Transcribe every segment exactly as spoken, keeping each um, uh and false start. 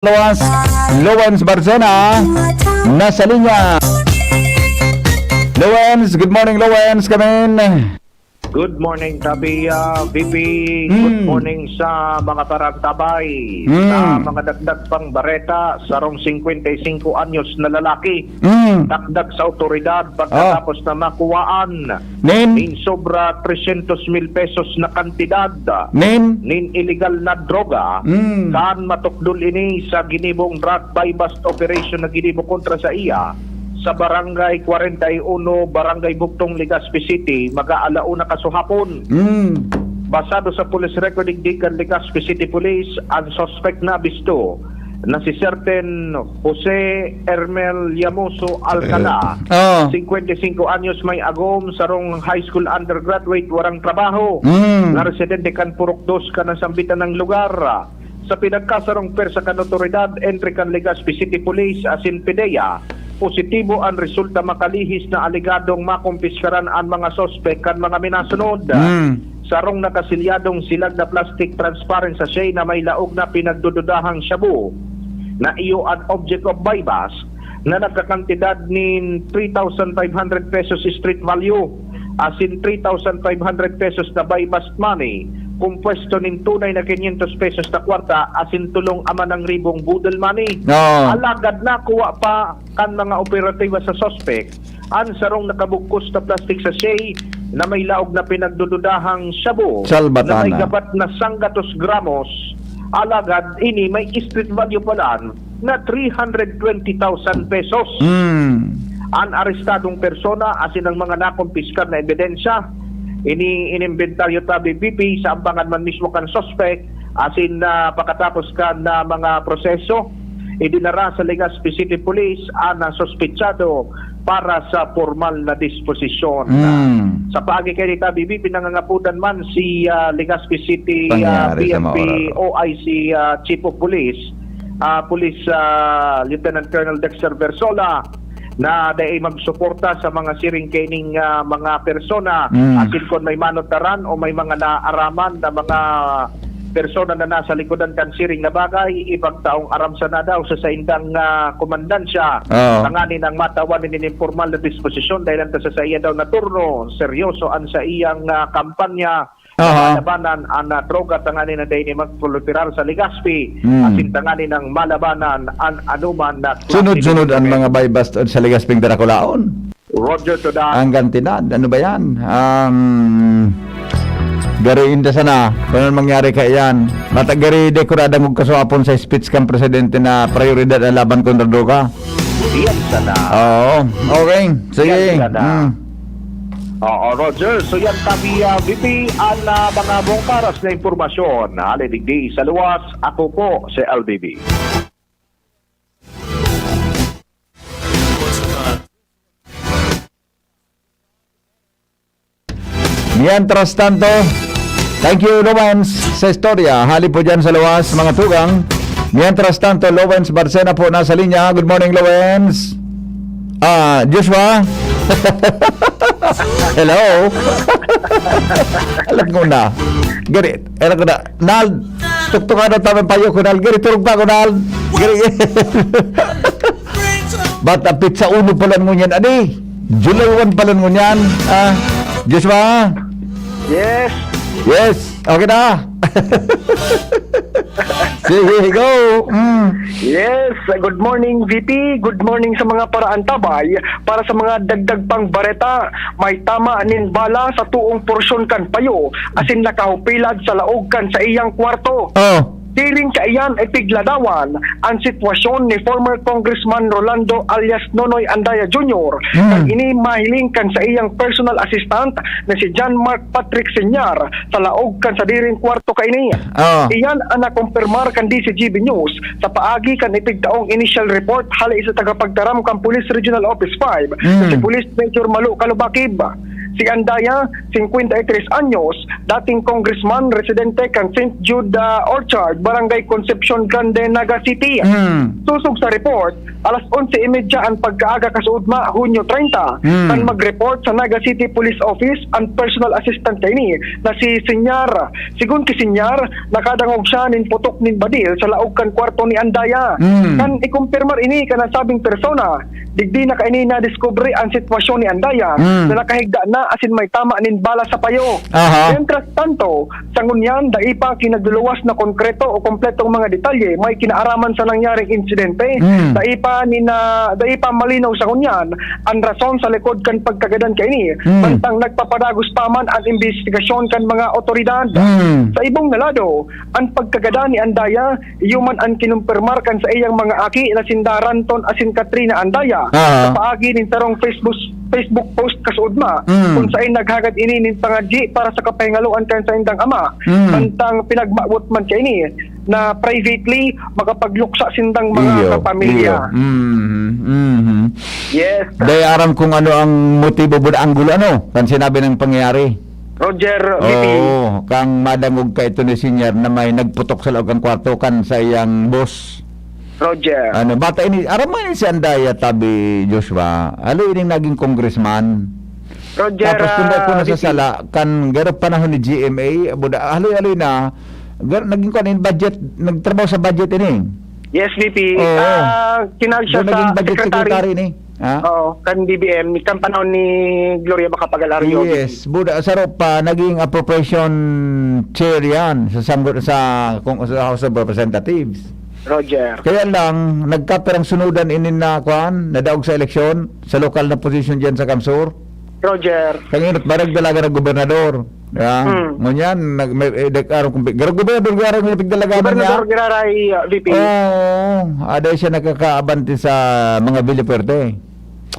Loans, Loans Barcena, nasa linya. Loans, good morning, Loans, kamin. Good morning, Tabi, ah, V P. Good Mm. morning sa mga parantabay. Mm. Sa mga dagdag pang bareta, sarong singkwenta y singko anyos na lalaki, Mm. dakdak sa awtoridad pagkatapos na makuwaan Nin? nin sobra tresyentos mil pesos na kantidad Nin? nin iligal na droga. Mm. Kan matukdol ini sa ginibong drug buy-bust operation na ginibo kontra sa iya sa Barangay kwarenta y uno, Barangay Bugtong, Legazpi City, mag-aala una kasuhapon. Mm. Basado sa police record digdi kan Legazpi City Police, ang suspect na bisto na si certain Jose Ermel Yamoso Alcala, Eh, oh. singkwenta y singko anyos, may agom, sarong high school undergraduate, warang trabaho, Mm. na residente kan Purok Dos, kan nasambitan na lugar. Sa pinagkasarong pwersa kan otoridad, entre kan Legazpi City Police asin PDEA, positibo an resulta makalihis na alegadong makumpiskaran an mga suspek kan mga minasunod. Mm. Sarong nakasilyadong silag na plastic transparent sachet na may laog na pinagdududahang shabu na iyo an object of buy-bust na nagkakantidad nin three thousand five hundred pesos street value, asin three thousand five hundred pesos na buy-bust money, kompuesto nin tunay na quinientos pesos na kwarta, asin tolong amanang ribong boodle money. Oo. Alagad nakuha pa kan mga operatiba sa suspek an sarong nakabugkos na plastic sachet na may laog na pinagdududahang shabu Salbatana. na may gabat na sanggatos gramos. Alagad ini may street value palan na three hundred twenty thousand pesos. Mm. An arestadong persona asin ang mga nakumpiskar na ebidensya, ini inimbentaryo ta, B P P, sa ambangan man mismo kan suspek, asin, ah, pakatapos kan, ah, mga proseso, idinara sa Legazpi City Police an, ah, suspetsado para sa pormal na disposisyon. Mm. Sa paagi kaini ta, B P P, pinangangapodan man si, ah, Legazpi City, ah, Pangyayari sa P N P maoraw. O I C, ah, Chief of Police, ah, Police, ah, Lieutenant Colonel Dexter Versola, na dai magsuporta sa mga siring kaining, ah, mga persona. Mm. Asin kun may manutaran o may mga naaraman na mga persona na nasa likodan kan siring na bagay, ipagtaong aram sana daw sa saindang, ah, komandansya. Oo. Tanganing matawan nin impormal na disposisyon dahil ang sa saiya daw na turno, seryoso ang saiyang, ah, kampanya Aha. Malabanan an, ah, droga tanganing na dai ni magproliferar sa Legazpi, Hmm. asin tanganing malabanan an anoman na klase Sunod-sunod ng an mga buy-bust sa Legasping Darakulaon. Roger to that. Ang kantidad, ano ba yan? Um, gari inda sana, kung ano mangyari kaya yan. Mata gari dekorada magkasuapon sa speech kang presidente na prioridad ang laban kontra droga. Yan sana. Oo. Okay. Sige. Yan sana. Hmm. Oo, Roger. So yan, tabi, ah, V P, ang, ah, mga bongkaras na impormasyon. Hali digdi sa luwas, ako po si L B B. Mientras tanto, thank you, Romans, sa istorya. Hali po dyan sa luwas, mga tugang. Mientras tanto, Lowens Barcena po nasa linya. Good morning, Lowens. Ah, Joshua? Hello? Alam ko na. Gari, alam ko na. Nal, tuktukan na tamang payo ko, Nal. Gari, turog pa ako, Nal. Gari. Bata, pizza uno pala ngunyan, adi. July one pala ngunyan. Ah, Joshua? Yes. Yes. Okay na. Sige, go. Mm. Yes, good morning, V P. Good morning sa mga paraantabay. Para sa mga dagdag pang bareta, may tama nin bala sa tuong porsyon kan payo, asin nakahupilad sa laog kan saiyang kwarto. Oh. Siring kaiyan, ipigladawan an sitwasyon ni former Congressman Rolando alias Nonoy Andaya Junior, Hmm. kan ini mahiling kan saiyang personal assistant na si John Mark Patrick Senior sa laog kan sadiring kwarto kaini. Ah. Iyan an nakumpirmar kan D Z G B News sa paagi kan ipigtaong initial report hali sa tagapagtaram kan Police Regional Office five, na si Hmm. Police Major Malo Kalubakib. Si Andaya, singkwenta y tres anyos, dating congressman, residente kan Saint Jude, ah, Orchard, Barangay Concepcion Grande, Naga City. Hmm. Sosog sa report, Alas onse y media an pagkaaga kasuodma, Hunyo treinta, Hmm. kan mag-report sa Naga City Police Office an personal assistant kaini na si Senyar. Sigon ki Senyar, nakadangog siya nin putok nin badil sa laog kan kwarto ni Andaya. Hmm. Kan ikumpirmar ini kan nasabing persona, digdi na kaini nadiskubre an sitwasyon ni Andaya Hmm. na nakahigda na asin may tama nin bala sa payo. Aha. Mientras tanto, sa ngunyan, dai pa kinagluluwas na konkreto o kompletong mga detalye may kinaaraman sa nangyaring insidente. Mm. Dai pa nina-, dai pa malinaw sa ngunyan an rason sa likod kan pagkagadan kaini, Mm. mantang nagpapadagos pa man an imbestigasyon kan mga otoridad. Mm. Sa ibong na lado, an pagkagadan ni Andaya, iyo man an kinumpirmar kan saiyang mga aki na sinda Ranton asin Katrina Andaya, Ah. sa paagi nin sarong Facebook, Facebook post kasuodma, Mm. kun saen naghagad ini nin pangadyi para sa kapahingaloan kan saindang ama. Mm. Mantang pinagmawot man kaini na privately makapagluksa sindang mga Iyo, kapamilya. iyo. Mhm, mhm. Yes. Dai aram kung ano ang motibo, buda anggulo, ano, kan sinabi ng pangyayari. Roger, V P. Oo, kang madangog ka ito ni Senior na may nagputok sa laog kan kwarto kan sa iyang boss. Roger. Ano, bata ini, aram mo ini si Andaya tabi, Joshua? Haloy ining naging congressman. Roger, Tapos kung dai ko ah, nasasala, kan garo panahon ni G M A, buda, haloy-haloy na, gar-, naging kuwan, in budget, nagtrabaho sa budget ini. Yes, V P. Oo. Ah, kinahal siya Doon sa naging budget secretary. secretary ni. Ha? Oo, kan B B M, kan panahon ni Gloria Macapagal-Arroyo, V P. Yes, buda, saro pa, naging appropriation chair yan sa sanggo-, sa, kung, sa House of Representatives. Roger. Kaya lang, nagkapirang sunudan ini na, kuwan, nadaog sa eleksyon, sa lokal na posisyon dyan sa Kamsur. Roger. Kang inot, barag dalaga na gobernador. Di ba? Hmm. Ngunyan, nag-, may, eh, dek-, araw kung pi-, garang gobernador, garang may pigdalaganan niya. Gobernador Giraray, uh, V P. Oo, aday siya nakakaabante sa mga Villafuerte.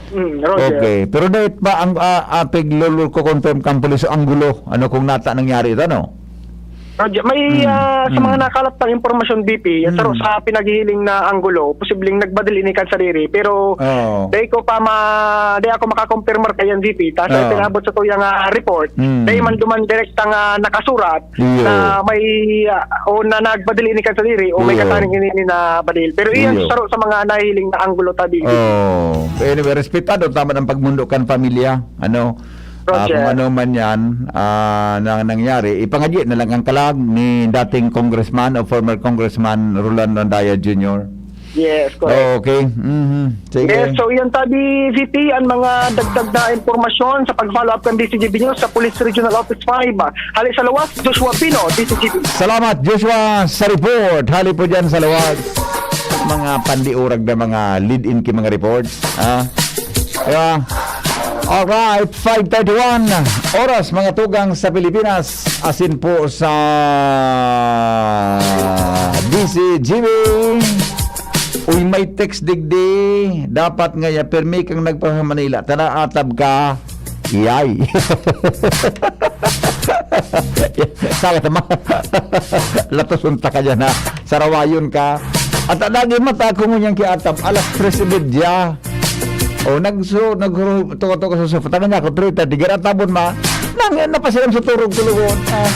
Hmm, Roger. Okay. Pero dahil pa ang, ah, ah, piglulul ko confirm kang pulis ang gulo, ano kung nata nangyari ito, no? Roger, may, Hmm. ah, sa mga Hmm. nakalat pang impormasyon, V P, Hmm. sa, sa pinaghihiling na anggulo, posibleng nagbadil ini kan sadiri, pero Oo. dai ko pa ma-, dai ako makakompirmar kayan, V P. Ta sa Oo. ipinabot sa tuyang, ah, report, Hmm. dai man duman direkta nga nakasurat Iyo. na may, ah, o na nagbadil ini kan sadiri o may Iyo. kataning ini, ini na badil. Pero iyan Iyo. saro sa mga nahihiling na anggulo tabi. Oh, anyway, respetado tama ang pagmundo kan pamilya, ano? Ah, Roger. kung ano man yan, ah, na nangyari, ipangadyi na lang ang kalag ni dating congressman o former congressman Rolando Andaya Junior. Yes, correct. Okay. Mhm. Sige. Yes, so yan tabi, V P, ang mga dagdag na impormasyon sa pag-follow up kan D C G B News sa Police Regional Office five. Hali sa luwas, Joshua Pino, D C G B. Salamat, Joshua, sa report. Hali po dyan sa luwas. Mga pandiurag na mga lead-in ki mga reports. Ha? Di ba? Alright, five thirty-one. Oras, mga tugang sa Pilipinas. Asin po sa D C G B. Uy, may text digdi. Dapat nga ya, permi kang nagpa Manila. Tara, atab ka. Iyay. Sabi tama. Latos unta ka dyan, ha? Sarawayon ka. At lagi mata ko ngunyan ki atab. Alas tres y media. O, nagsu-, nagru-, tuka-tuka sa sofa. Tangan niya ako, three thirty. Garatabon ma. Nang, napasiram sa turog ko lugod. Ah.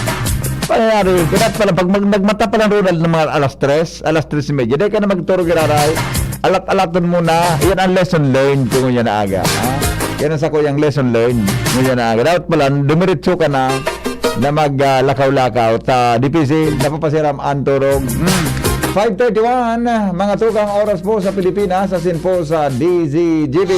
Pangyayari, ganat pala, pag mag-, nagmata pa lang, Ronald, ng mga alas tres, alas tres y media, dahil ka na magturog, iraray. Alat-alaton mo na. Yan ang lesson learned ko ngunyan na aga. Ha? Yan ang sa kuyang lesson learned ngunyan na aga. Dapat pala, dumiretso ka na na mag, ah, lakaw-lakaw. Ta, D P C, napapasiram ang turog. Hmm. Five thirty-one, mga tugang oras po sa Pilipinas, asin po sa D Z G B.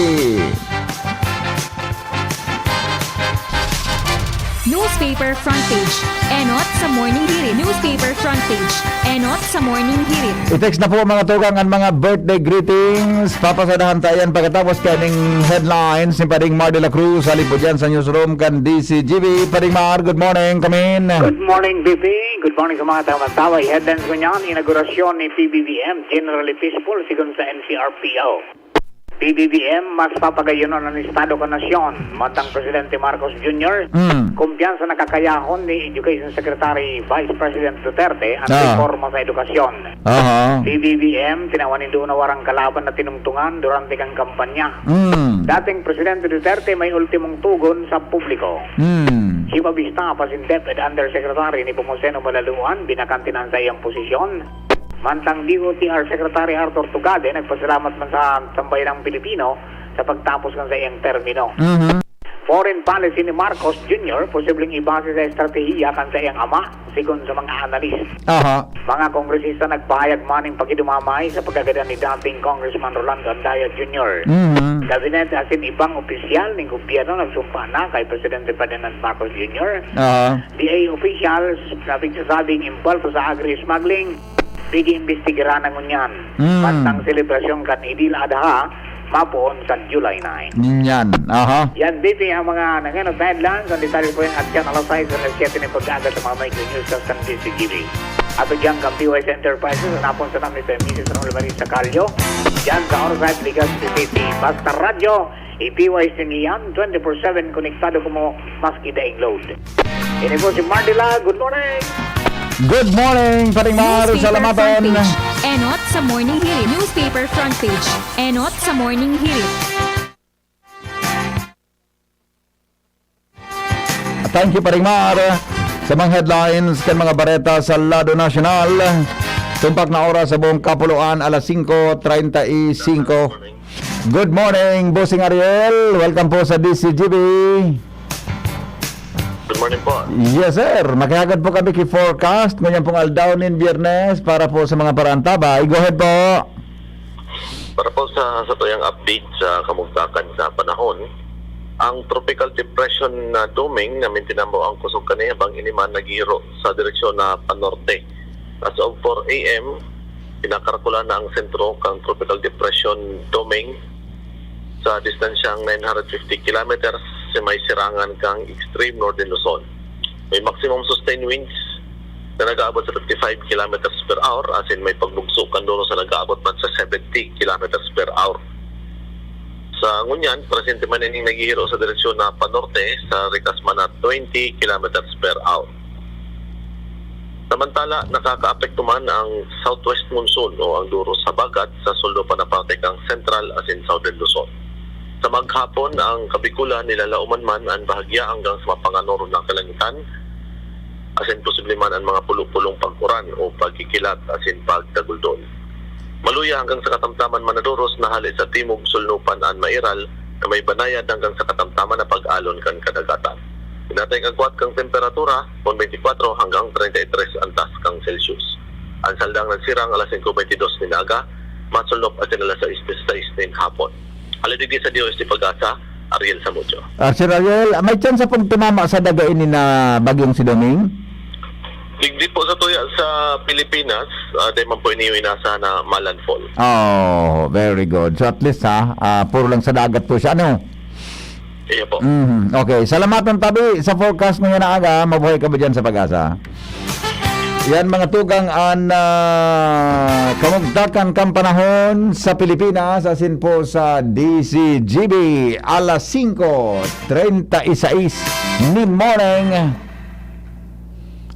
Newspaper front page. Enot sa Morning Hirit. Newspaper front page. Enot sa Morning Hirit. I-text na po, mga tugang, ang mga birthday greetings. Papasadahan tayo yan pagkatapos kaning headlines ni Pading Mar de la Cruz. Halin po dyan sa newsroom kan D C G B. Pading Mar, good morning. Come in. Good morning, B P. Good morning sa mga taga Mantawa. I-headlines ko niyan, inaugurasyon ni P B B M, generally peaceful, sigon sa N C R P O. P B B M, mas papagayonon an estado kan nasyon, matang Presidente Marcos Junior. Mm. Kumpiyansa na kakayahon ni Education Secretary Vice President Duterte an Ah. reforma sa edukasyon. Aha. P B B M, tinawan nindo na warang kalaban na tinungtungan durante kan kampanya. Mm. Dating Presidente Duterte may ultimong tugon sa publiko. Mm. Chief of Staff asin DepEd Undersecretary ni Pomuceno Balaluan, binakanti na an saiyang posisyon. Mantang D O T R Secretary Arthur Tugade nagpasalamat man sa sambayanang Pilipino sa pagtapos kan saiyang termino. Mhm. Foreign policy ni Marcos Junior posibleng ibase sa estratehiya kan saiyang ama, sigon sa mga analis. Aha. Mga kongresista nagpahayag man nin pakidumamay sa pagkagadan ni dating Congressman Rolando Andaya Junior. Mhm. Gabinete asin ibang opisyal nin gobyerno nagsumpa na kay Presidente Ferdinand Marcos Junior. Aha. D A officials na pigsasabing involved sa agri-smuggling, pig-iimbestigaran na ngunyan. Mm. Mantang selebrasyon kan Idil Adha, mapoon sa July nine. Yan, aha. Yan, B P, ang mga nangenot na headlines. Ang detalye po yan at yan alas sais hanggang siyete ng pag-aga sa mga micro news sa San Luis City. At diyan kan P Y C Enterprises, ang napon sa namin sa Misis Ramon Marie Sacalio. Diyan sa Orsay, Legazpi City. Basta radyo, i-P Y C niyan, twenty-four seven konektado kamo maski daing load. Ini po si Mardila. Good morning! Good morning, Paring Mar. Newspaper Salamaton. Front page. Enot sa Morning Hirit. Newspaper front page. Enot sa Morning Hirit. Thank you, Paring Mar. Sa mga headlines kan mga bareta sa lado nasyonal, tumpak na oras sa buong kapuluan, alas singko treinta y cinco. Good morning, Bossing Ariel. Welcome po sa D C G B. Good morning po. Yes, sir. Makihagad po kami ki forecast ngunyan pong aldaw nin Biyernes para po sa mga paraantabay. Go ahead po. Para po sa, sa tuyang update sa kamugtakan sa panahon, ang Tropical Depression na Doming na mintinambo ang kusog kaniya bang ini man naghihiro sa direksyon na panorte. As of four a m, kinakarakulan na ang sentro kan Tropical Depression Doming sa distansyang nine hundred fifty kilometers sa may sirangan kan extreme northern Luzon. May maximum sustained winds na nag-aabot sa fifty-five kilometers per hour, asin may pagbugso kan duros na nag-aabot man sa seventy kilometers per hour. Sa ngunyan, presente man ining naghihiro sa direksyon na panorte sa rikas man na twenty kilometers per hour. Samantala, nakakaapekto man ang southwest monsoon o ang duros sa habagat sa suldo pa na parte kan Central asin Southern Luzon. Sa maghapon, ang Kabikulan nilalaoman man an bahagya hanggang sa mapanganoro na kalangitan, asin posible man an mga pulo-pulong pag-uran o pagkikilat asin pagtaguldol. Maluya hanggang sa katamtaman man na duros na hale sa timog, sulnupan an mairal na may banayad hanggang sa katamtaman na pag-alon kan kadagatan. Inatay ang agwat kan temperatura, kon twenty-four hanggang treinta y tres an taas kan Celsius. An saldang nagsirang alas singko bentidus nin aga, masulnop asin alas sais disisais nin hapon. Hale digdi sa D O S T Pag-asa, Ariel Samudio. Ah, Sir Ariel, may tsansa pong tumama sa daga ini na bagyong si Doming? Digdi po sa tuya sa Pilipinas, ah, dai man po ini yung inaasahan na malandfall. Oh, very good. So at least ha, ah, puro lang sa dagat po siya, ano? Iya po. Mhm. Okay, salamatan tabi sa forecast ngayong aga. Mabuhay ka ba dyan sa Pag-asa? Yan, mga tugang, an, ah, kamugtakan kan panahon sa Pilipinas, asin po sa D C G B, alas singko treinta y seis nin morning.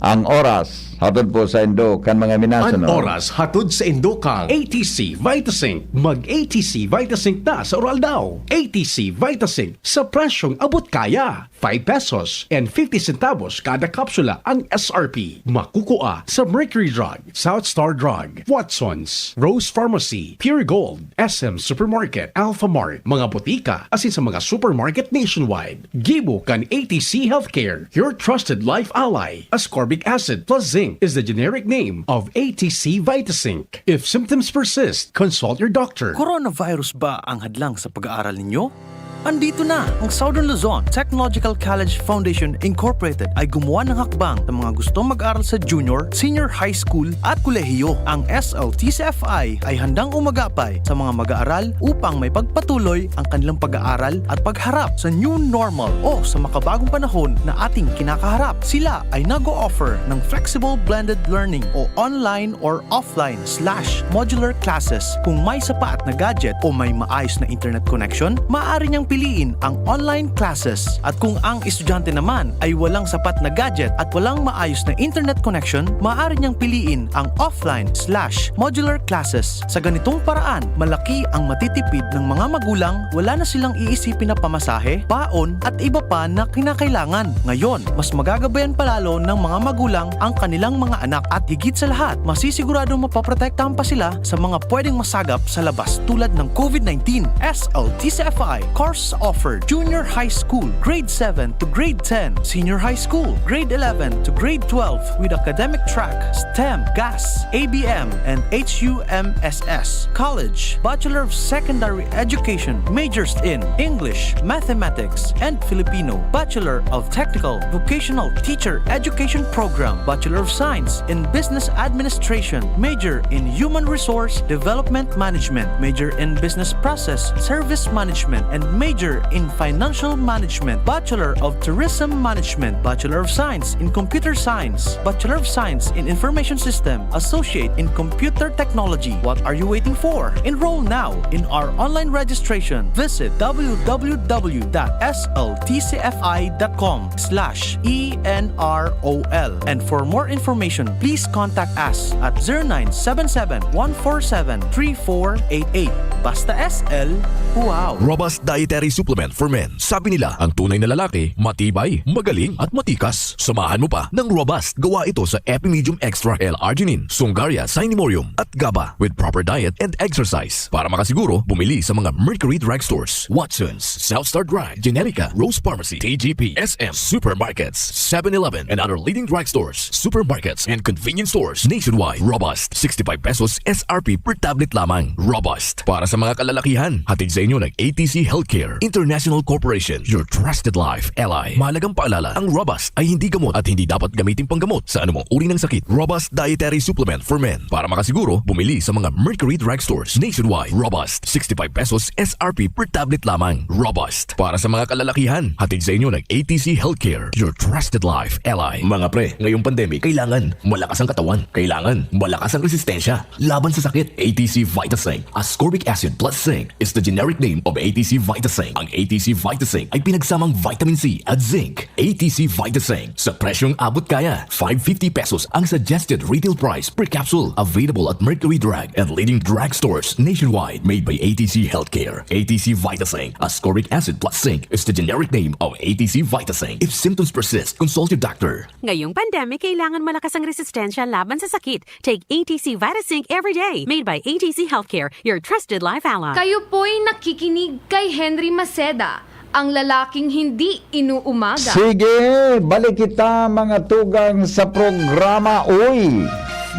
Ang oras, hatod po saindo kan mga An minasunod. Oras hatod saindo kan A T C Vitazinc. Mag A T C Vitazinc na sa Uraldaw. A T C Vitazinc sa presyong abot kaya. Five pesos and fifty centavos kada kapsula ang S R P. Makukua sa Mercury Drug, South Star Drug, Watsons, Rose Pharmacy, Pure Gold, S M Supermarket, Alpha Mart, mga botika, asin sa mga supermarket nationwide. Gibo kan A T C Healthcare, your trusted life ally. Ascorbic acid plus zinc is the generic name of A T C Vitazinc. If symptoms persist, consult your doctor. Coronavirus ba ang hadlang sa pag-aaral ninyo? Andito na! Ang Southern Luzon Technological College Foundation Incorporated ay gumawa ng hakbang sa mga gustong mag-aral sa junior, senior high school at kolehiyo. Ang S L T C F I ay handang umagapay sa mga mag-aaral upang may pagpatuloy ang kanilang pag-aaral at pagharap sa new normal o sa makabagong panahon na ating kinakaharap. Sila ay nag-o-offer ng flexible blended learning o online or offline slash modular classes. Kung may sapat na gadget o may maayos na internet connection, maaari niyang piliin ang online classes. At kung ang estudyante naman ay walang sapat na gadget at walang maayos na internet connection, maaari niyang piliin ang offline slash modular classes. Sa ganitong paraan, malaki ang matitipid ng mga magulang, wala na silang iisipin na pamasahe, baon, at iba pa na kinakailangan. Ngayon, mas magagabayan pa lalo ng mga magulang ang kanilang mga anak at higit sa lahat, masisiguradong mapoprotektahan pa sila sa mga pwedeng masagap sa labas tulad ng COVID nineteen. S L T C F I course offer Junior High School, Grade seven to Grade ten, Senior High School, Grade eleven to Grade twelve with academic track STEM, GAS, A B M, and H U M S S. College, Bachelor of Secondary Education, majors in English, Mathematics, and Filipino, Bachelor of Technical Vocational Teacher Education Program, Bachelor of Science in Business Administration, major in Human Resource Development Management, major in Business Process Service Management, and major in Financial Management, Bachelor of Tourism Management, Bachelor of Science in Computer Science, Bachelor of Science in Information System, Associate in Computer Technology. What are you waiting for? Enroll now in our online registration. Visit w w w dot s l t c f i dot com slash e n r o l. And for more information, please contact us at zero nine seven seven, one four seven, three four eight eight. Basta S L, wow! Robust Dietary Supplement for Men. Sabi nila, ang tunay na lalaki, matibay, magaling, at matikas. Samahan mo pa ng Robust. Gawa ito sa Epimedium Extra L-Arginine, Sungaria Cinemorium, at GABA. With proper diet and exercise. Para makasiguro, bumili sa mga Mercury Drug Stores, Watsons, South Star Drug, Generica, Rose Pharmacy, T G P, S M, supermarkets, Seven-Eleven, and other leading drug stores, supermarkets, and convenience stores nationwide. Robust, sixty-five pesos S R P per tablet lamang. Robust. Para sa mga kalalakihan, hatid sa inyo ng A T C Healthcare International Corporation, your trusted life ally. Mahalagang paalala, ang Robust ay hindi gamot at hindi dapat gamitin panggamot sa anumang uri ng sakit. Robust Dietary Supplement for Men. Para makasiguro, bumili sa mga Mercury Drug Stores nationwide. Robust, sixty-five pesos S R P per tablet lamang. Robust. Para sa mga kalalakihan, hatid sa inyo ng A T C Healthcare, your trusted life ally. Mga pre, ngayong pandemic, kailangan malakas ang katawan. Kailangan malakas ang resistensya laban sa sakit. A T C Vitasync, ascorbic acid plus zinc, is the generic name of A T C Vitasync. Ang A T C Vitasync ay pinagsamang vitamin C at zinc. A T C Vitasync, sa presyong abot kaya, five fifty pesos ang suggested retail price per capsule. Available at Mercury Drug and leading drug stores nationwide. Made by A T C Healthcare. A T C Vitasync, ascorbic acid plus zinc, is the generic name of A T C Vitasync. If symptoms persist, consult your doctor. Ngayong pandemic, kailangan malakas ang resistensya laban sa sakit. Take A T C Vitasync every day. Made by A T C Healthcare, your trusted life ally. Kayo po'y nakikinig kay Henry Maceda, ang lalaking hindi inuumaga. Sige, balik kita, mga tugang, sa programa. Uy,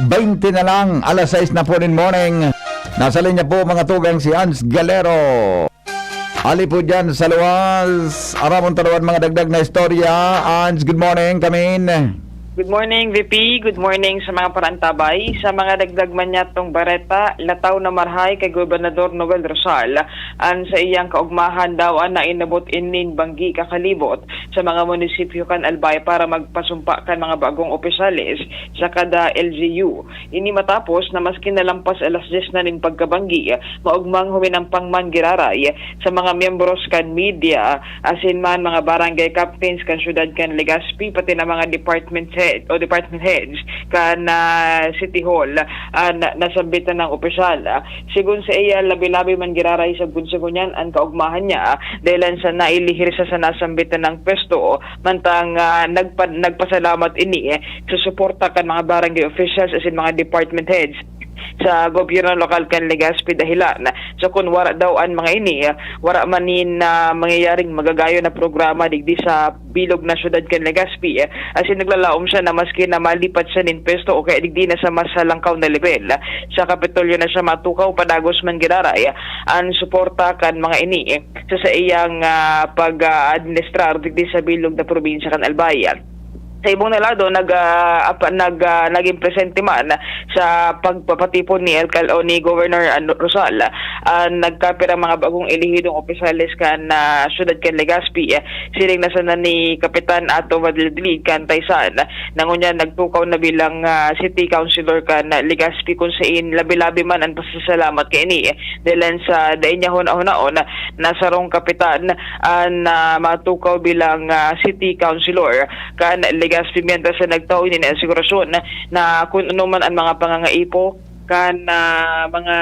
twenty na lang, alas sais na po nin morning. Nasa linya po, mga tugang, si Ans Galero. Ali po dyan sa luwas. Aramon taluan mga dagdag na istorya. Ans, good morning, kamin. Good morning, V P. Good morning sa mga parantabay. Sa mga dagdag man niyatong bareta, lataw na marahay kay Gobernador Noel Rosal an sa iyang kaugmahan daw an nainabot ining banggi kakalibot sa mga munisipyo kan Albay para magpasumpa kan mga bagong opisyales sa kada L G U. Ini matapos na maski nalampas alas diyes na nin pagkabanggi, maogmang huminampang man giraray sa mga miyembros kan media, asin man mga barangay captains kan siyudad kan Legazpi, pati na mga department head o department heads kan, ah, City Hall, ah, na, nasambitan ng opisyal. Ah, sigon sa iya, labi-labi man giraray sa bunso ngunyan an kaugmahan niya, ah, dahilan sa nailihir sa, sa nasambitan ng pwesto, mantang, ah, nagpa-, nagpasalamat ini, eh, sa suporta kan mga barangay officials asin mga department heads sa gobyerno lokal kan Legazpi dahilan sa kun wara daw an mga ini, wara man nin, ah, mangyayaring magagayon na programa digdi sa bilog na syudad kan Legazpi, asin naglalaom siya na maski na malipat siya nin pwesto o kaya digdi na sa mas halangkaw na lebel sa Kapitolyo na siya matukaw, padagos man giraray an suporta kan mga ini sa saiyang, ah, pag-aadministrar digdi sa bilog na probinsya kan Albay. Sa ibong na lado, nag, ah, apa-, nag, ah, naging presente man sa pagpapatipon ni Alcal-, o ni Governor, ano, Rosal ah, nagkapirang mga bagong elehidong opisyales kan, ah, siyudad kan Legazpi, eh, siring na sana ni Kapitan Ato Vadilidilid kan Taysan, na ngunyan nagtukaw na bilang, ah, city councilor kan Legazpi, kun sain labi-labi man an pasasalamat kaini, eh, dahilan sa dai niya hunahunaon na sarong kapitan an, ah, matukaw bilang, ah, city councilor kan Legazpi, mientras na nagtao ini na asegurasyon na kun ano man an mga pangangaipo kan, ah, mga,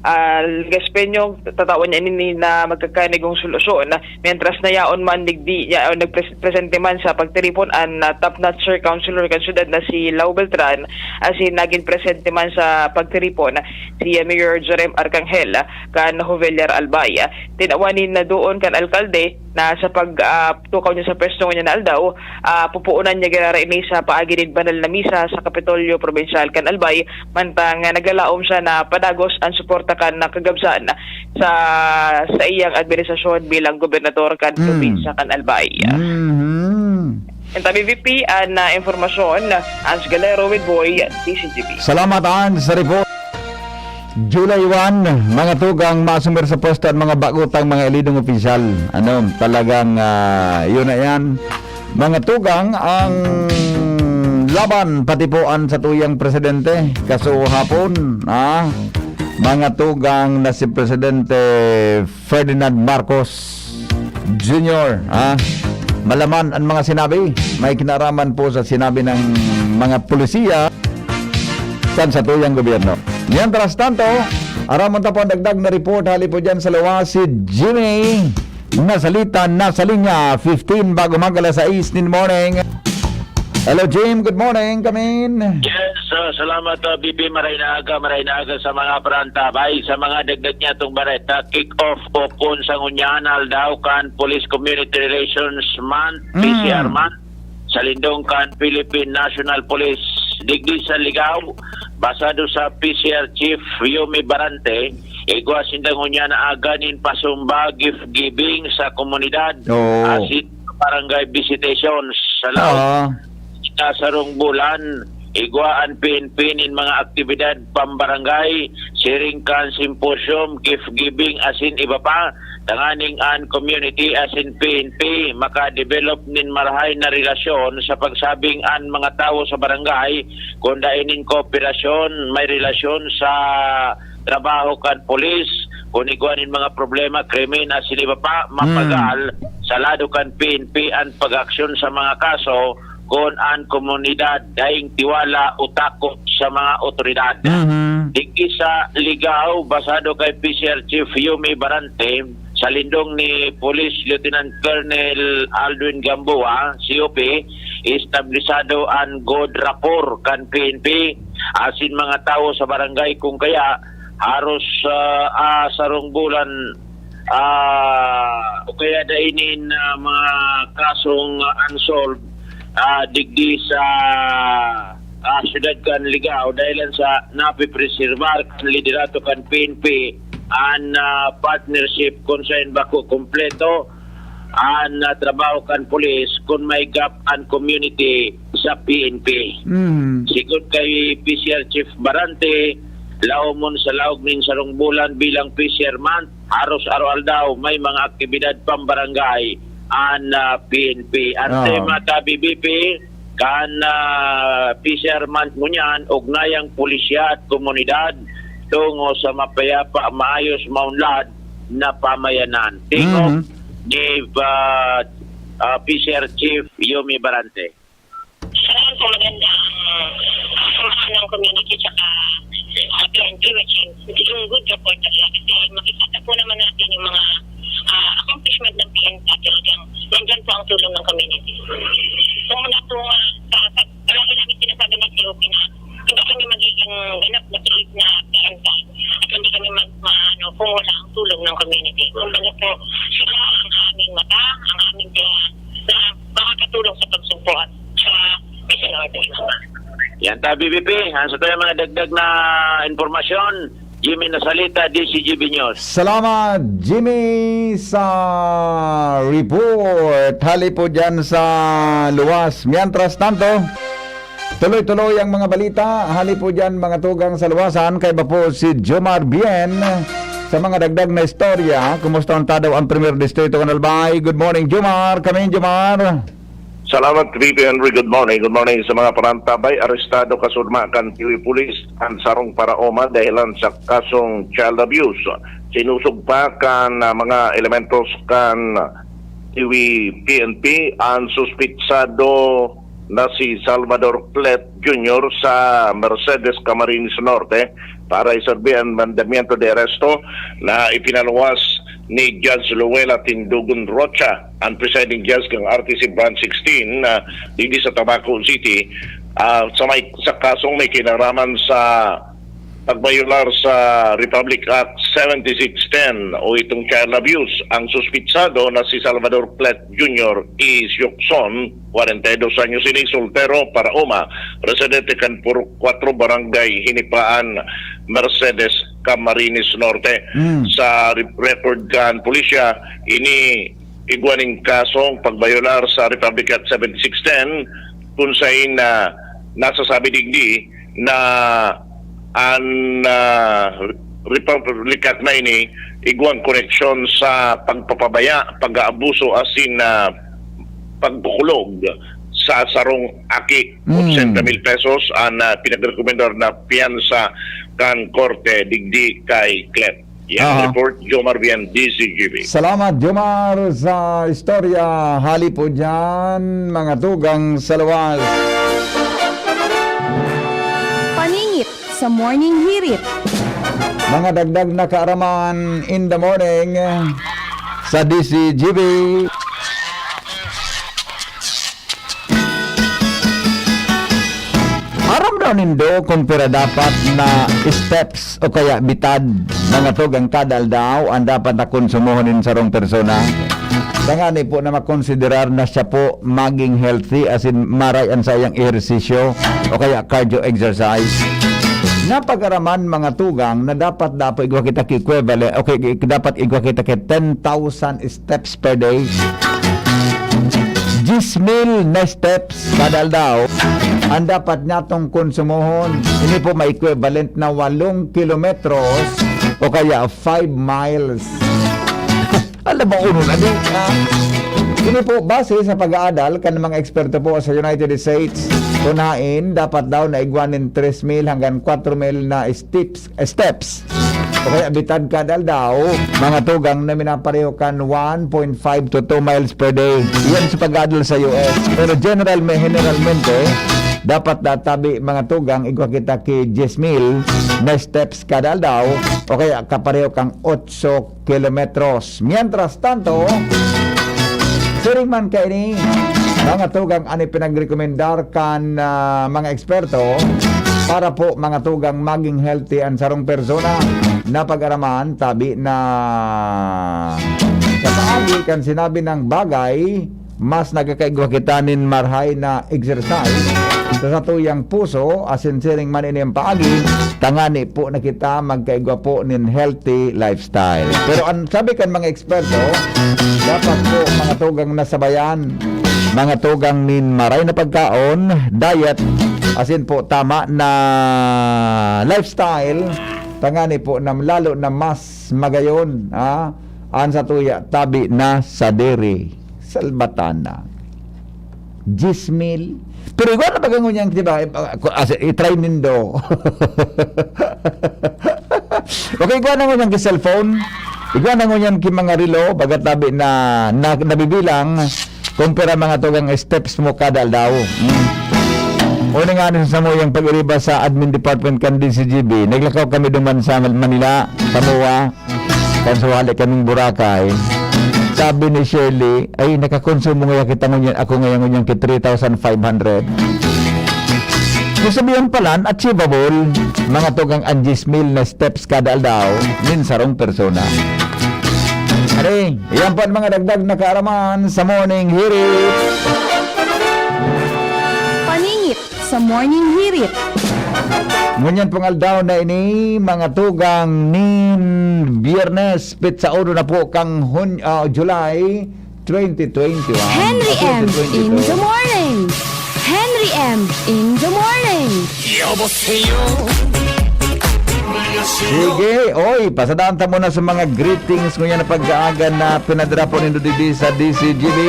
ah, Legazpeño, tatawan niya ini na magkakanigong solusyon. Mientras na yaon man, digdi, ya-, nagpres-, presente man sa pagtiripon an, ah, top-notcher councilor kan syudad na si Lau Beltran, asin nagin presente man sa pagtiripon si, ah, Mayor Jerem Arcangel, ah, kan Jovellar Albay. Tinawan nin nadoon kan alkalde na sa pag, ah, tukaw niya sa pwesto ngunyan na aldaw, ah, pupuonan niya giraray ini sa paagi nin banal na misa sa Kapitolyo Probinsyal kan Albay, mantang, ah, nagalaom siya na padagos an suporta kan kagabsan sa saiyang administrasyon bilang gobernador kan Mm. probinsya kan Albay. Mhm. Ang Tabi V P, an, ah, impormasyon, Ans Galero with Boy, D C G B. Salamat, Ans, sa report. July one, mga tugang, masumir sa pwesto an mga bago tang mga elidong opisyal. Ano, talagang, ah, yun na yan. Mga tugang, ang laban, pati po an satuyang presidente. Kaso hapon, ah, mga tugang na si Presidente Ferdinand Marcos Junior, ah, malaman ang mga sinabi. May kinaraman po sa sinabi ng mga pulisiya sa satuyang gobyerno. Mientras tanto, aramon ta po ang dagdag na report hali po dyan sa luwas si Jimmy Nasalita, nasa linya fifteen bago mag alas sais nin morning. Hello, Jim. Good morning. Come in. Yes, uh, salamat, uh, B P. Maray na aga, maray na aga sa mga parantabay. Sa mga dagdag niya itong bareta, kick-off o kun sa ngunyan, aldaw kan Police Community Relations Month, Mm. P C R Month, sa lindong kan Philippine National Police. Digdi sa Ligao, basado sa P C R Chief Yomi Barante, igwa sinda ngunyan na aga nin pasumba, gift giving sa komunidad. Oo. Asin barangay visitations sa laog Ah. na sarong bulan, igwa an P N P nin mga aktibidad pambarangay, siring kan symposium, gift giving, asin iba pa, tanganing an community asin P N P makadevelop nin marahay na relasyon sa pagsabing an mga tawo sa barangay, kun dai nin kooperasyon, may relasyon sa trabaho kan pulis, kun igwa nin mga problema, krimen, asin iba pa, Hmm. mapagal sa lado kan P N P an pag-aksyon sa mga kaso kun an komunidad daing tiwala o takot sa mga otoridad. Mhm. Digdi sa Ligao, basado kay P C R Chief Yomi Barante, sa lindong ni Police Lieutenant Colonel Aldwin Gamboa, C O P, establisado an good rapport kan P N P asin mga tawo sa barangay, kun kaya haros, ah, ah, sarong bulan, ah, o kaya dai nin, ah, mga kasong, ah, unsolved, ah, digdi sa, ah, siyudad kan Ligao, dahilan sa napipreserbar kan liderato kan P N P an, ah, partnership kun saen bako kompleto an, ah, trabaho kan pulis kun may gap an community sa P N P. Mm. Sigon kay P C R Chief Barante, laomon sa laog nin sarong bulan bilang P C R Month, haros araw-aldaw may mga aktibidad pambarangay an, ah, P N P. An Oo. tema ta, B B P, kan, ah, P C R Month ngunyan, ugnayang pulisya at komunidad tungo sa mapayapa, maayos, maunlad na pamayanan. Tingog Mhm. ni, ah, ah, P C R Chief Yomi Barante. Saan po maganda ang, ah, samahan ng community tsaka, ah, P N P, which is yung good report talaga. Kasi makikita po naman natin yung mga, ah, accomplishment ng P N P, talagang nandyan po ang tulong ng community. Kung muna po, ah, sa, sa, palagi namin sinasabi ng C O P na hindi kami magiging ganap na tuloy na P N P at hindi kami mag-, ma-, ano, kung wala ang tulong ng community. Kumbaga po, sila ang aming mata, ang aming tiyan na makakatulong sa pagsugpot sa peace and order. Yan ta, B B P. Ang sa tayo mga dagdag na impormasyon, Jimmy Nasalita, D C G B News. Salamat, Jimmy, sa report. Hali po dyan sa luwas. Mientras tanto, tuloy-tuloy ang mga balita. Hali po dyan, mga tugang sa luwasan. Kaiba po si Jomar Bien. Sa mga dagdag na istorya, kumusta ang Tadaw ang Premier Distrito kan Albay? Good morning, Jomar. Kami, Jomar. Salamat, V P Henry. Good morning. Good morning sa mga panantabay. Arestado kasurma kan Tiwi Police ang sarong paraoma dahilan sa kasong child abuse. Sinusog pa kan, ah, mga elementos kan Tiwi P N P ang suspitsado na si Salvador Clet Junior sa Mercedes, Camarines Norte para iserbi ang mandamiento de arresto na ipinaluwas ni Judge Luella Tindugon Rocha, ang presiding judge ng R T C Branch sixteen na digdi sa Tabaco City, ah, sa may, sa kasong may kinaraman sa pagbayolar sa Republic Act seventy-six ten o itong child abuse. Ang suspitsado na si Salvador Clet Junior Isyokson, kwarenta y dos anyos ini, soltero, paraoma, residente kan Purok Kuwatro, Barangay Hinipaan, Mercedes, Camarines Norte. Mm. Sa re-, record kan pulisya, ini igwa nin kasong pagbayolar sa Republic Act seventy-six ten, kung sain na nasasabi digdi na an, ah, Republic Act na ini igwang koneksyon sa pagpapabaya, pag-aabuso asin, ah, pagkukulog sa sarong aki. Mm. Otsenta mil pesos an, ah, pinagrekomendar na piyansa kan korte digdi kay Clet. Yan ang Aha. report, Jomar Vian, D Z G B. Salamat, Jomar, sa istorya. Hali po dyan, mga tugang sa luwas. Paningit sa Morning Hirit. Mga dagdag na kaaraman in the morning sa D Z G B. Aram daw nindo kung pira dapat na steps o kaya bitad, mga tugang, kada aldaw an dapat na konsumohon nin sarong persona? Tangani po na makonsiderar na siya po maging healthy, as in maray an saiyang ehersisyo o kaya cardio exercise. Napag-araman, mga tugang, na dapat, dapat igwa kita ki equivalent, okay, dapat igwa kita ki ten thousand steps per day. Diyes mil na steps kada aldaw ang dapat natong konsumohon. Ini po may equivalent na walong kilometros o kaya five miles. Alam mo, uno na di, ha? Ini po, base sa pag-aadal kan mga eksperto po sa United States, kunain, dapat daw na igwa nin tres mil hanggang kwatro mil na steps, steps. O kaya bitad kada aldaw, mga tugang na minapareho kan one point five to two miles per day. Iyan sa pag-aadal sa U S. Pero general, may generalmente, dapat na tabi, mga tugang, igwa kita ki diyes mil na steps kada aldaw, o kaya kapareho kang otso kilometros. Mientras tanto, siring man kaini, mga tugang, an ipinagrekomendar kan, ah, mga eksperto para po, mga tugang, maging healthy an sarong persona na pag-araman, tabi na sa paagi kan sinabi nang bagay, mas nagkakaigwa kita nin marahay na exercise sa satuyang puso, asin siring man ini an paagi, tangani po na kita magkaigwa po nin healthy lifestyle. Pero an sabi kan mga eksperto, dapat po, mga tugang, na sabayan, mga tugang, nin maray na pagkaon, diet, asin po tama na lifestyle, tangani po na lalo na mas magayon, ha, an satuya tabi na sadiri. Salbatana. Diyes mil. Pero igwa na baga ngunyan, di ba? As, i-try nindo. Okay, igwa na ngunyan ki cellphone. Igwa na ngunyan ki mga relo, baga tabi na, na, nabibilang kung pira, mga tugang, steps mo kada aldaw. Mm. Una nga ni sa samuyang pag-iriba sa admin department kan D Z G B, naglakaw kami duman sa Manila, sa MOA. Kan suwali kaming Boracay, sabi ni Shirley, "Ay, nakakonsumo ngaya kita ngunyan, ako ngaya ngunyan ki three thousand five hundred." Kung sabihan palan, achievable, mga tugang, an diyes mil na steps kada aldaw nin sarong persona. Are, iyan po an mga dagdag na kaaraman sa Morning Hirit. Paningit sa Morning Hirit. Ngunyan pong aldaw na ini, mga tugang, nin Biyernes, petsa uno na po kang Hun-, ah, July twenty twenty-one. Henry Ah, M in twenty twenty-two. The morning. Henry M in the morning. 여보세요. Sige, oy, pasadaan ta muna sa mga greetings ngunyan na pag-aaga na pinadara po nindo digdi sa D C G B.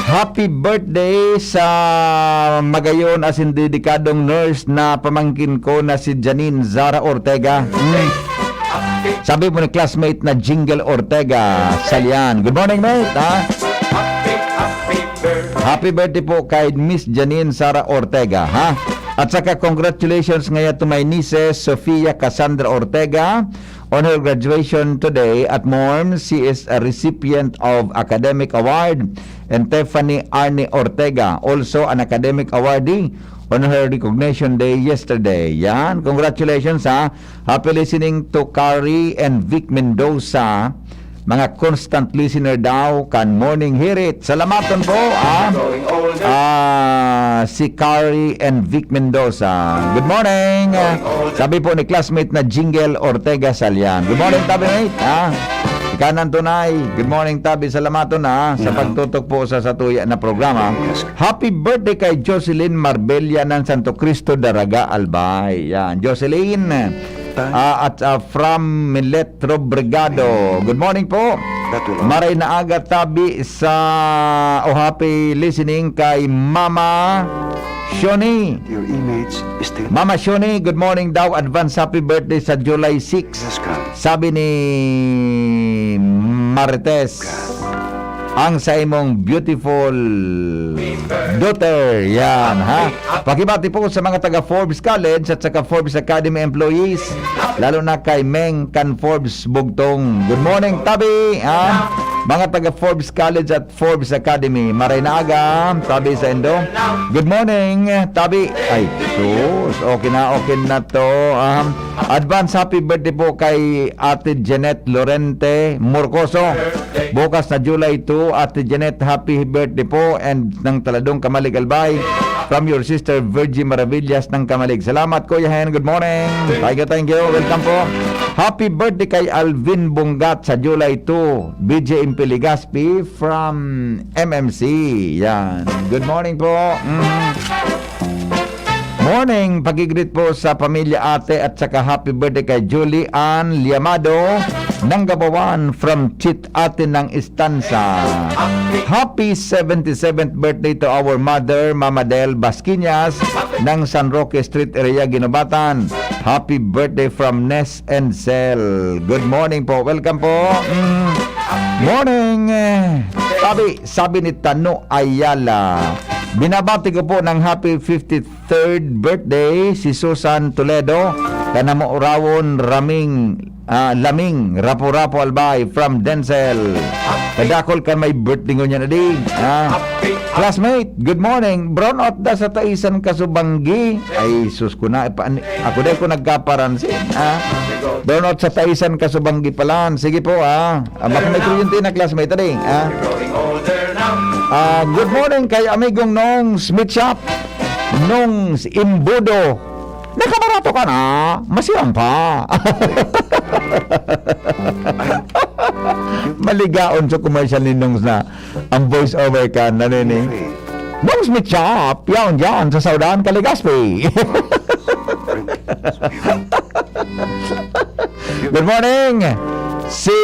Happy birthday sa magayon asin dedikadong nurse na pamangkin ko na si Janine Zara Ortega. Mm. Sabi po ni classmate na Jingle Ortega, Salian. Good morning, mate, ha? Happy birthday po kay Miss Janine Sara Ortega, ha? At saka congratulations ngayon to my nieces, Sofia Cassandra Ortega, on her graduation today at Morms. She is a recipient of academic award, and Tiffany Arnie Ortega, also an academic awardee, on her recognition day yesterday. Yan, congratulations, ha. Happy listening to Kari and Vic Mendoza. Mga constant listener daw kan Morning Hirit. Salamaton po, ah. Ah, si Kari and Vic Mendoza. Good morning. Sabi po ni classmate na Jingle Ortega Salian. Good morning, tabi mate, ah. Ikanan tunay. Good morning, tabi. Salamaton, ah, sa pagtutok po sa satuya na programa. Happy birthday kay Jocelyn Marbella ng Santo Cristo, Daraga, Albay. Yan, Jocelyn. Ah, at, ah, from Milet Robregado. Good morning po. Maray na aga, tabi sa, o happy listening kay Mama Shoni. Your image is still Mama Shoni, good morning daw. Advance happy birthday sa July six. Sabi ni Marites, ang sa imong beautiful daughter. Yan, ha? Pakibati po sa mga taga Forbes College at saka Forbes Academy employees, lalo na kay Meng kan Forbes Bugtong. Good morning, tabi, ha? Mga taga Forbes College at Forbes Academy. Maray na aga, tabi sa indo. Good morning, tabi. Ay, sus, okay na, okay na to. Um, advance happy birthday po kay Ate Jeanette Lorente Morcoso. Bukas na July two, Ate Jeanette, happy birthday po. And ng Taladong Kamalig Albay, from your sister Virgie Maravillas ng Kamalig. Salamat, Kuya Hen. Good morning. Thank you, thank you. Welcome po. Happy birthday kay Alvin Bungat sa July two. B J Impiligaspi from M M C. Yan. Good morning po. Mm. Morning, pag-greet po sa pamilya ate at saka happy birthday kay Julie Ann Liamado ng Gabawan from Chit Ate ng Istansa. Happy seventy-seventh birthday to our mother, Mama Del Basquinas ng San Roque Street area, Guinobatan. Happy birthday from Ness and Cell. Good morning po. Welcome po. Mm. Morning. Sabi, sabi ni Tano Ayala, binabati ko po ng happy fifty-third birthday si Susan Toledo, kanamo urawon raming, ah, laming, rapo-rapo albay from Denzel. Kadakol kan may birthday ngunyan na di. Ah. Classmate, good morning. Brown out da sa taisan kasubanggi. Ay, sus ko na. Ipa-, ani-, ako dai ko nagkaparansin, ha? Brown out sa taisan kasubanggi palan. Sige po, ha? Ah, baka may kuryente na, classmate, adi, ha? Ah, good morning kay amigong Nongs Meat Shop. Nongs Imbudo. Nakabarato ka na. Masiram pa. Maligaon sa commercial ni Nongs na. Ang voice over kan, ano yun eh? Nongs Meat Shop, yaon dyan sa Saudahan, Caligaspi. Good morning! Si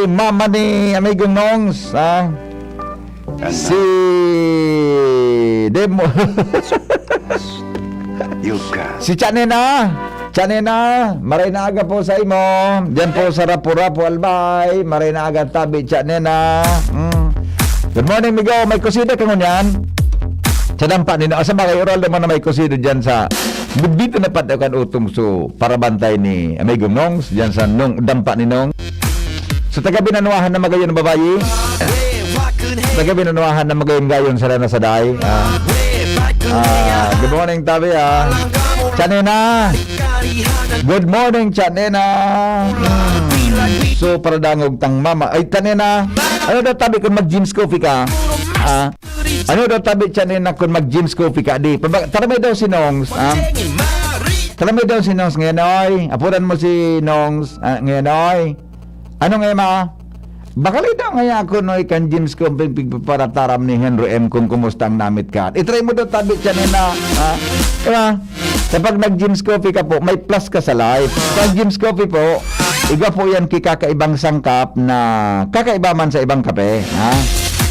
mama ni amigong Nongs, ha? Si Demo. Yuka. Si Chanena. Chanena, maray na aga po sa imo. Diyan po sa Rapu-Rapu, Albay. Maray na aga, tabi, Chanena. Mm. Good morning, migo. May kusida ka ngunyan? Sa dampa ni Nong. Asa ba kayo? Oral naman na may kusida dyan sa... Dito na pati kan utong so para bantay ni Amigo Nongs. Dyan sa nung, dampa ni Nong. So, taga Binanuahan na magayon na babayi. Taga Binanuahan na magayon-gayon sa Rana Saday. Ah. Ah, good morning, tabi, ah. Chanena. Good morning, Chanena. Hmm. So, para dangog tang mama. Ay, Chanena. Ano daw tabi kung mag-Jim's Coffee ka? Ah. Ano daw tabi, Chanena, kung mag-Jim's Coffee ka? Di. Pabag-, tara may daw si Nongs, ah. Tara may daw si Nongs ngayon, oy. Apuran mo si Nongs, ah, ngayon, oy. Ano nga, ma? Bakal ito nga ako, no, ikan James Comping pigpaparataram ni Henry M kung kumusta ang namit ka. I-try mo daw tabi siya nila, ha? Diba? Kapag nag-Jim's Coffee ka po, may plus ka sa life. Pag Jim's Coffee po, iba po yan ki kakaibang sangkap na kakaiba man sa ibang kape, ha?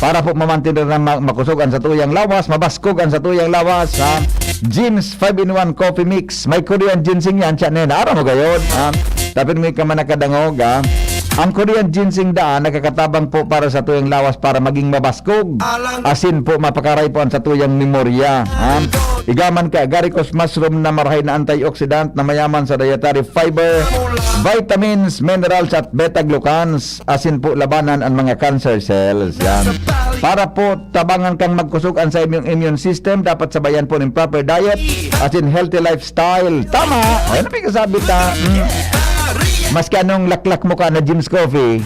Para po mamantener na ma-, makusog ang satuyang lawas, mabaskog ang satuyang lawas, ha? Jim's five-in-one Coffee Mix. May Korean ginseng yan, siya na yun. Aram mo gayon, ha? Tapin mo ka man nakadangog, ha? Ang Korean ginseng daan, nakakatabang po para sa tuyang lawas para maging mabaskog. Asin po, mapakaray po ang satuyang memorya, ha? Igaman ka agaricus mushroom na marahay na antioxidant na mayaman sa dietary fiber, vitamins, minerals at beta-glucans, asin po labanan ang mga cancer cells. Yan. Para po tabangan kang magkusog ang sa inyong immune system, dapat sabayan po ng proper diet asin healthy lifestyle. Tama! Ay, ano pinagsasabi ta? Mm. Maski anong laklak mo ka na Jim's Coffee,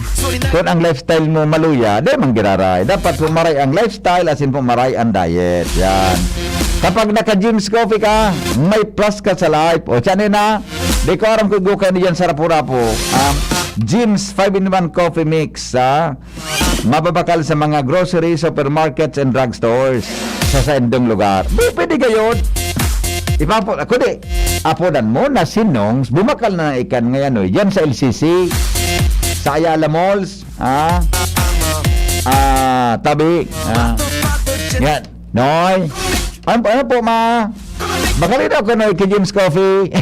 kung ang lifestyle mo maluya, di man giraray. Dapat po maray ang lifestyle, asin po maray ang diet. Yan. Kapag naka-Jim's Coffee ka, may plus ka sa life. O, siya na, di ko aram kung gukay na dyan sa Rapu-Rapu. Um, Jim's five-in-one Coffee Mix, ha? Mababakal sa mga grocery, supermarkets, and drugstores sa saindong lugar. Di pwede gayon. Ipapo-, kundi, apodan mo na si Nongs, bumakal na ikan ngayon, no? Yan sa L C C, sa Ayala Malls, ha? Ah, tabi, ha? Yan. Noy. Ano po, ano po, ma? Makalinaw ko, Noy, kay Jim's Coffee.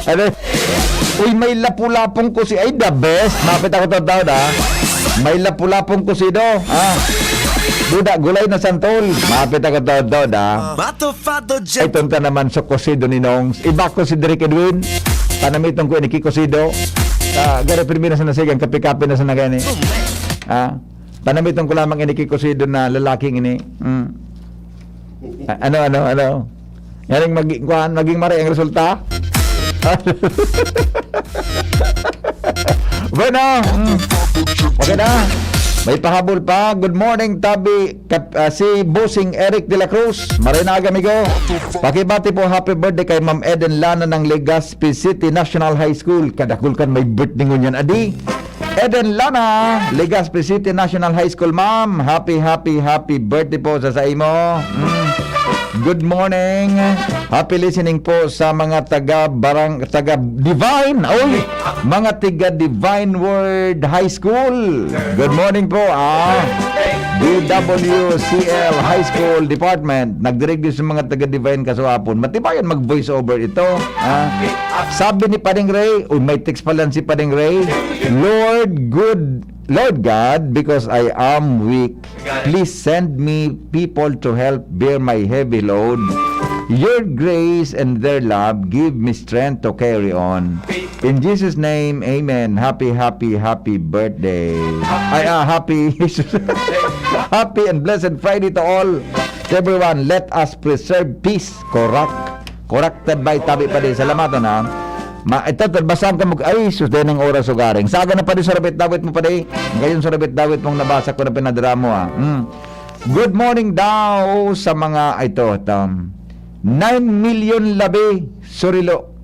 Ano? Uy, may lapu-lapong kusi-, ay, the best. Mapit ako totoo, da. May lapu-lapong kusido, ha? Buda, gulay na santol. Mapit ako totoo, da. Bato Fado Ay, Jet. Tonta naman sa kusido ni Nongs. Iba ko si Derek Edwin. Panamiton ko ini ki kusido. Ah, garo pirmi na sa nasigang, kape-kape na sa nagani. Ah, panamiton ko lamang ini ki kusido na lalaking ini. Mm. A-, ano, ano, ano? Nganing magi-, kuwan, maging mare ang resulta? Bueno, mm. Okay na. May pahabol pa. Good morning, Tabi. Kap-, ah, si Bossing Eric de la Cruz. Maray na aga, amigo. Pakibati po, happy birthday kay Ma'am Eden Lana ng Legazpi City National High School. Kadakul kan may birthday ngunyan, adi. Eden Lana, Legazpi City National High School, ma'am. Happy, happy, happy birthday po sa, sa imo. Mm. Good morning. Happy listening po sa mga taga barang-, taga Divine. Oy, mga taga Divine Word High School. Good morning po, ah. D W C L High School Department. Nagdirig din sa mga taga Divine kasuapon. Matibayan mag voice over ito, ah. Sabi ni Pading Ray, uy, may text pala si Pading Ray, "Lord, good, Lord God, because I am weak, please send me people to help bear my heavy load. Your grace and their love give me strength to carry on. In Jesus' name, amen. Happy, happy, happy birthday." Ay, ah, happy, happy and blessed Friday to all. Everyone, let us preserve peace. Correct. Corrected by Tabi pa din. Salamaton, ha. Ma-, ito, ito, basahan ka mag-, ay, sus, din ang oras ugaring. Sa aga na pa din, surabit dawit mo pa din. Ngayon, surabit dawit mong nabasa ko na pinadara mo, ha. Hmm. Good morning daw sa mga, ito, ito. Nine million labi, surilo.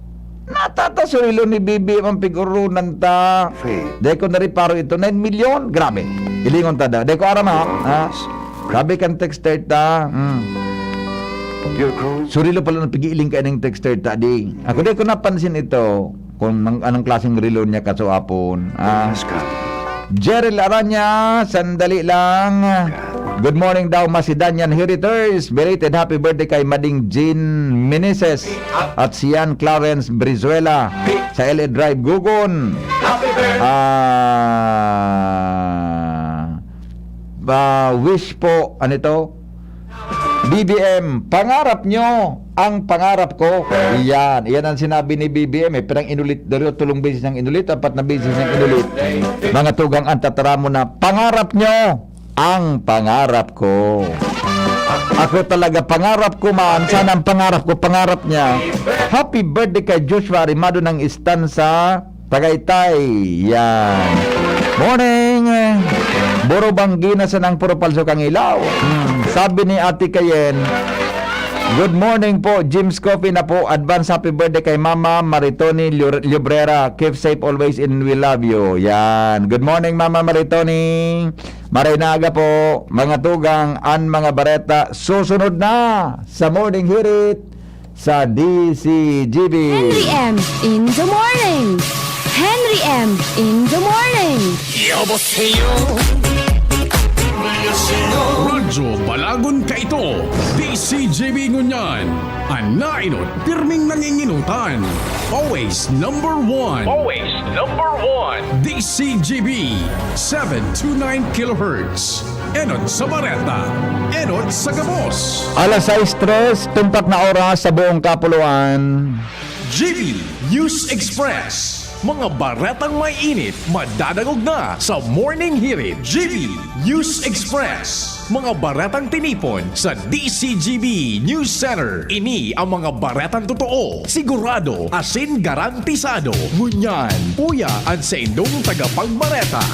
Natata surilo ni B B M ang pig-urunan ta. Faith. Dahil ko nariparo ito, nine million? Grabe. Ilingon ta daw. Dahil ko aram, ha? Ha? Grabe kang texter ta. Hmm. Your growth. Surilo pala ng pag-iiling ka ng texter ta, di. Ako di ko napansin ito kung mang-, anong klaseng relo niya kasuapon. Ah. Yes, God. Jerry Laranya, sandali lang. God. Good morning daw, Masidanyan Heriters. Belated happy birthday kay Mading Jean Meneses at Sian Clarence Brizuela sa L A Drive, Gugon. Happy birthday! Ah, ba, wish po, ano ito? B B M, pangarap nyo ang pangarap ko. Iyan, iyan ang sinabi ni B B M eh. Pirang inulit, daro, tulong beses niyang inulit, apat na beses niyang inulit. Mga tugang, ang tataramon na, pangarap nyo ang pangarap ko. Ako talaga, pangarap ko man. Sana ang pangarap ko, pangarap niya. Happy birthday kay Joshua Arimado ng Estansa, Tagaytay. Yan. Morning. Buro banggi na sanang puro palso kang ilaw. Hmm. Sabi ni Ate Kayen, "Good morning po. Jim's Coffee na po. Advance happy birthday kay Mama Maritoni Liu-, Liubrera. Keep safe always and we love you." Yan. Good morning, Mama Maritoni. Maray na aga po, mga tugang, an mga bareta susunod na sa Morning Hirit sa D C G B. Henry M in the morning. Henry M in the morning. 여보세요. Radyo Balagon kaito, D C G B ngunyan. An nainot, pirming nanginginutan. Always number one. Always number one. D C G B, seven two nine kilohertz. Enot sa bareta, enot sa gabos. Alas sais tres, tumpak na oras sa buong kapuluan. G B News Express. Mga baretang may init, madadangog na sa Morning Hirit. G B News Express. Mga baretang tinipon sa D C G B News Center. Ini ang mga baretang totoo, sigurado, asin garantisado. Ngunyan, uya an saindong tagapagbareta.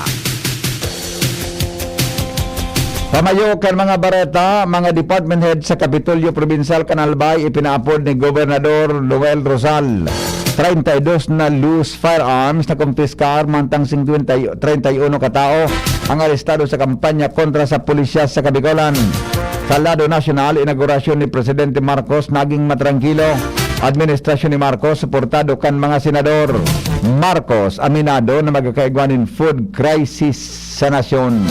Pamayo kan mga bareta, mga department head sa Kapitolyo Probinsyal kan Albay ipinaapod ni Gobernador Noel Rosal. Treinta y dos na loose firearms na kumpiskar, mantang singkwenta, treinta y uno ka tawo ang arestado sa kampanya kontra sa pulisya sa Kabicolan. Sa lado nasyonal, inaugurasyon ni Presidente Marcos naging matrangkilo. Administrasyon ni Marcos suportado kan mga senador. Marcos aminado na magkakaigwa nin food crisis sa nasyon.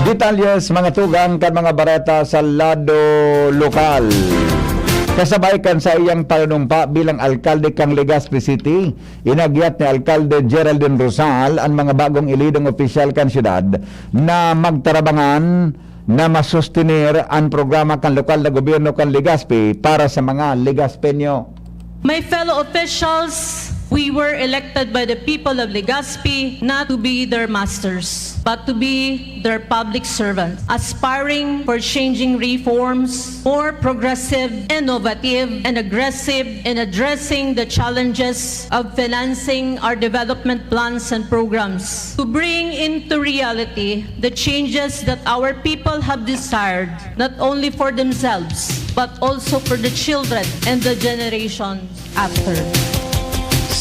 Detalye sa mga tugang kan mga bareta sa lado lokal. Kasabay kan saiyang panunumpa bilang alkalde kan Legazpi City, inagyat ni Alkalde Geraldine Rosal an mga bagong elidong opisyal kan syudad na magtarabangan na masustener an programa kan lokal na gobyerno kan Legazpi para sa mga Legazpeño. My fellow officials, we were elected by the people of Legazpi not to be their masters, but to be their public servants, aspiring for changing reforms, more progressive, innovative, and aggressive in addressing the challenges of financing our development plans and programs, to bring into reality the changes that our people have desired, not only for themselves, but also for the children and the generations after.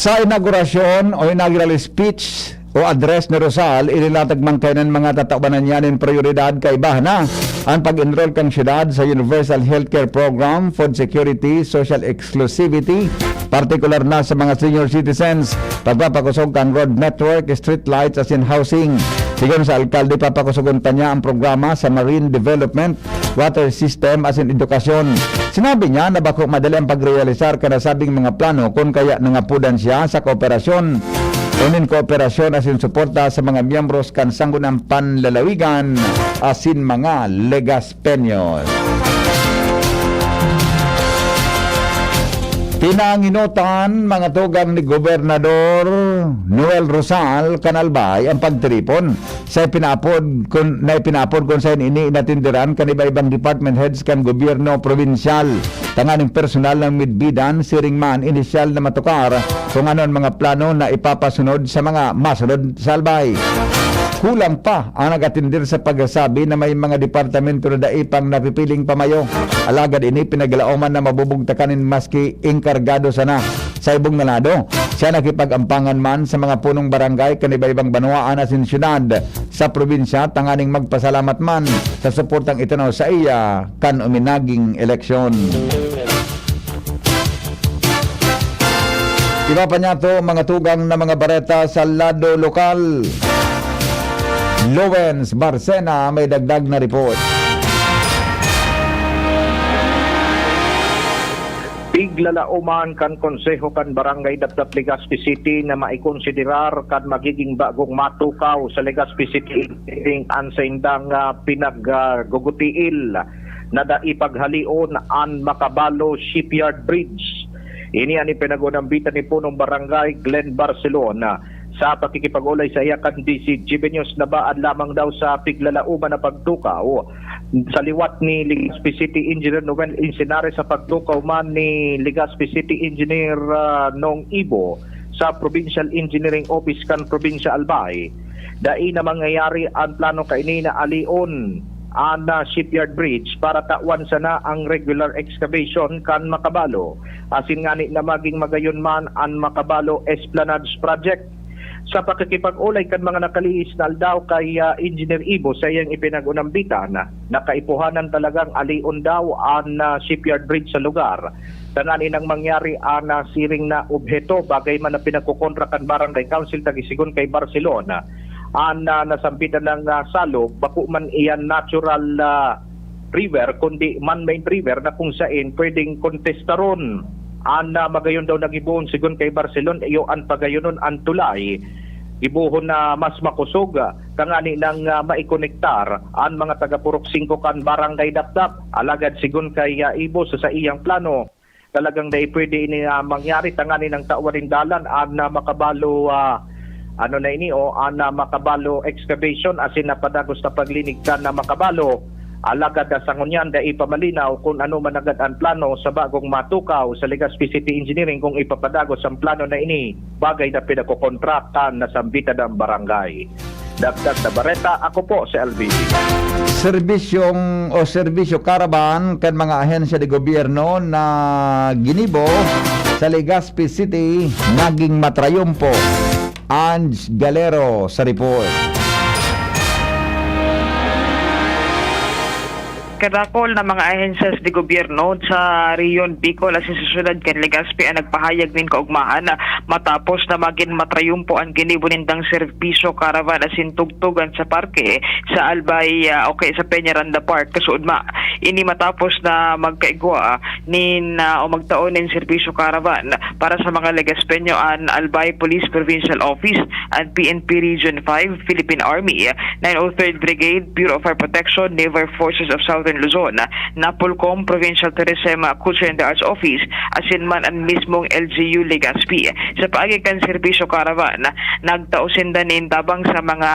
Sa inaugurasyon o inaugural speech o address ni Rosal, inilatag man kaiyan mga tatawanan niya nin prioridad, kaibahan na an pag-enroll kan syudad sa Universal Healthcare Program, food security, social exclusivity, partikular na sa mga senior citizens, pagpapakosog kan road network, street lights asin housing. Sigon sa alkalde, papakosogon pa niya ang programa sa marine development, water system asin edukasyon. Sinabi niya na bako madali ang pagrealisar kan nasabing mga plano kun kaya nangapodan siya sa kooperasyon o nin kooperasyon asin suporta sa mga miyembros kan Sangguniang Panlalawigan asin mga Legazpeños. Pinanginotan, mga tugang, ni Gobernador Noel Rosal kan Albay ang pagtiripon sa ipinaapod kun, na ipinaapod kun saen ini inatindiran kan iba-ibang department heads kan gobyerno probinsyal, tanganing personal na midbidan, siring man inisyal na matukar kung ano an mga plano na ipapasunod sa mga masunod sa Albay. Kulang pa ang nag-atindir sa pagsasabi na may mga departamento na dai pang napipiling pamayo, alagad ini pinaglaoman na mabubugtakan nin maski engkargado sana. Sa ibong na lado, siya nakipag-ampangan man sa mga punong barangay kan iba-ibang banwaan asin syudad sa probinsya tanganing magpasalamat man sa suportang itinaw saiya kan uminaging eleksyon. Iba pa niyato, mga tugang, na mga bareta sa lado lokal. Lowens Barcena may dagdag na report. Piglalaoman kan Konseho kan Barangay Dapdap Legazpi City na maikonsiderar kan magiging bagong matukaw sa Legazpi City Engineering an saindang, ah, pinag-, ah, gugutiil na dai paghalion an Macabalo Shipyard Bridge. Ini an ipinag-unambitan ni Punong Barangay Glenn Barcelona sa pakikipag-olay saiya kan D C G B News na baad lamang daw sa piglalaoman na pagtukaw sa liwat ni Legazpi City Engineer Noel Encinares sa pagtukaw man ni Legazpi City Engineer, ah, Nong Ibo sa Provincial Engineering Office kan Probinsya Albay. Dai na mangyayari an plano kaini na alion an, ah, Shipyard Bridge para tawan sana ang regular excavation kan Makabalo, asin ngani na magin magayon man an Makabalo Esplanades Project. Sa pakikipag-olay kan mga nakalihis na aldaw kay, ah, Engineer Ibo sa iyang ipinag-unambitan, nakaipuhanan talagang alion daw an, ah, Shipyard Bridge sa lugar. Tanganing mangyari an, ah, siring na obheto, bagay man na pinagkokontra kan Barangay Council ta gisigon kay Barcelona, an, ah, nasambitan na, ah, salog, bako man iyan natural, ah, river, kundi man-made river na kung sain pwedeng kontestaron. An, ah, magayon daw na gibohon, sigon kay Barcelona, iyo an pagayonon an tulay. Gibohon na mas makosog, ah, tanganing, ah, maikonektar an mga taga Purok Singko kan Barangay Dapdap. Alagad sigon kay, ah, Ibo, sa saiyang plano, talagang dai pwede ini, ah, mangyari tanganing tawan nin dalan an, ah, Makabalo, ah, ano na ini, o an, ah, Makabalo excavation asin napadagos na paglinig kan, ah, Makabalo. Alagad, ah, sa ngunyan, dai pa malinaw kun ano man agad an plano sa bagong matukaw sa Legazpi City Engineering kung ipapadagos ang plano na ini, bagay na pinagkokontra kan nasambitan na barangay. Dagdag na bareta, ako po si L B B. Serbisyong o serbisyo caravan kan mga ahensya de gobyerno na ginibo sa Legazpi City naging matrayumpo. Ange Galero sa report. Kadakol na mga ahensyas de gobyerno sa Rehiyon Bicol asin sa syudad kan Legazpi an nagpahayag nin kaugmahan matapos na magin matrayumpo an ginibo nindang serbisyo caravan asin tugtugan sa parke sa Albay, ah, o kaya sa Peñaranda Park, kasuodma. Ini matapos na magkaigwa nin, ah, o magtao nin serbisyo caravan para sa mga Legazpeño an Albay Police Provincial Office, an P N P Region five, Philippine Army, nine oh third Brigade, Bureau of Fire Protection, Naval Forces of Southern Luzon, NAPOLCOM, Provincial Tourism, Culture and the Arts Office, asin man an mismong L G U Legazpi. Sa paagi kan serbisyo caravan, nagtao sinda nin tabang sa mga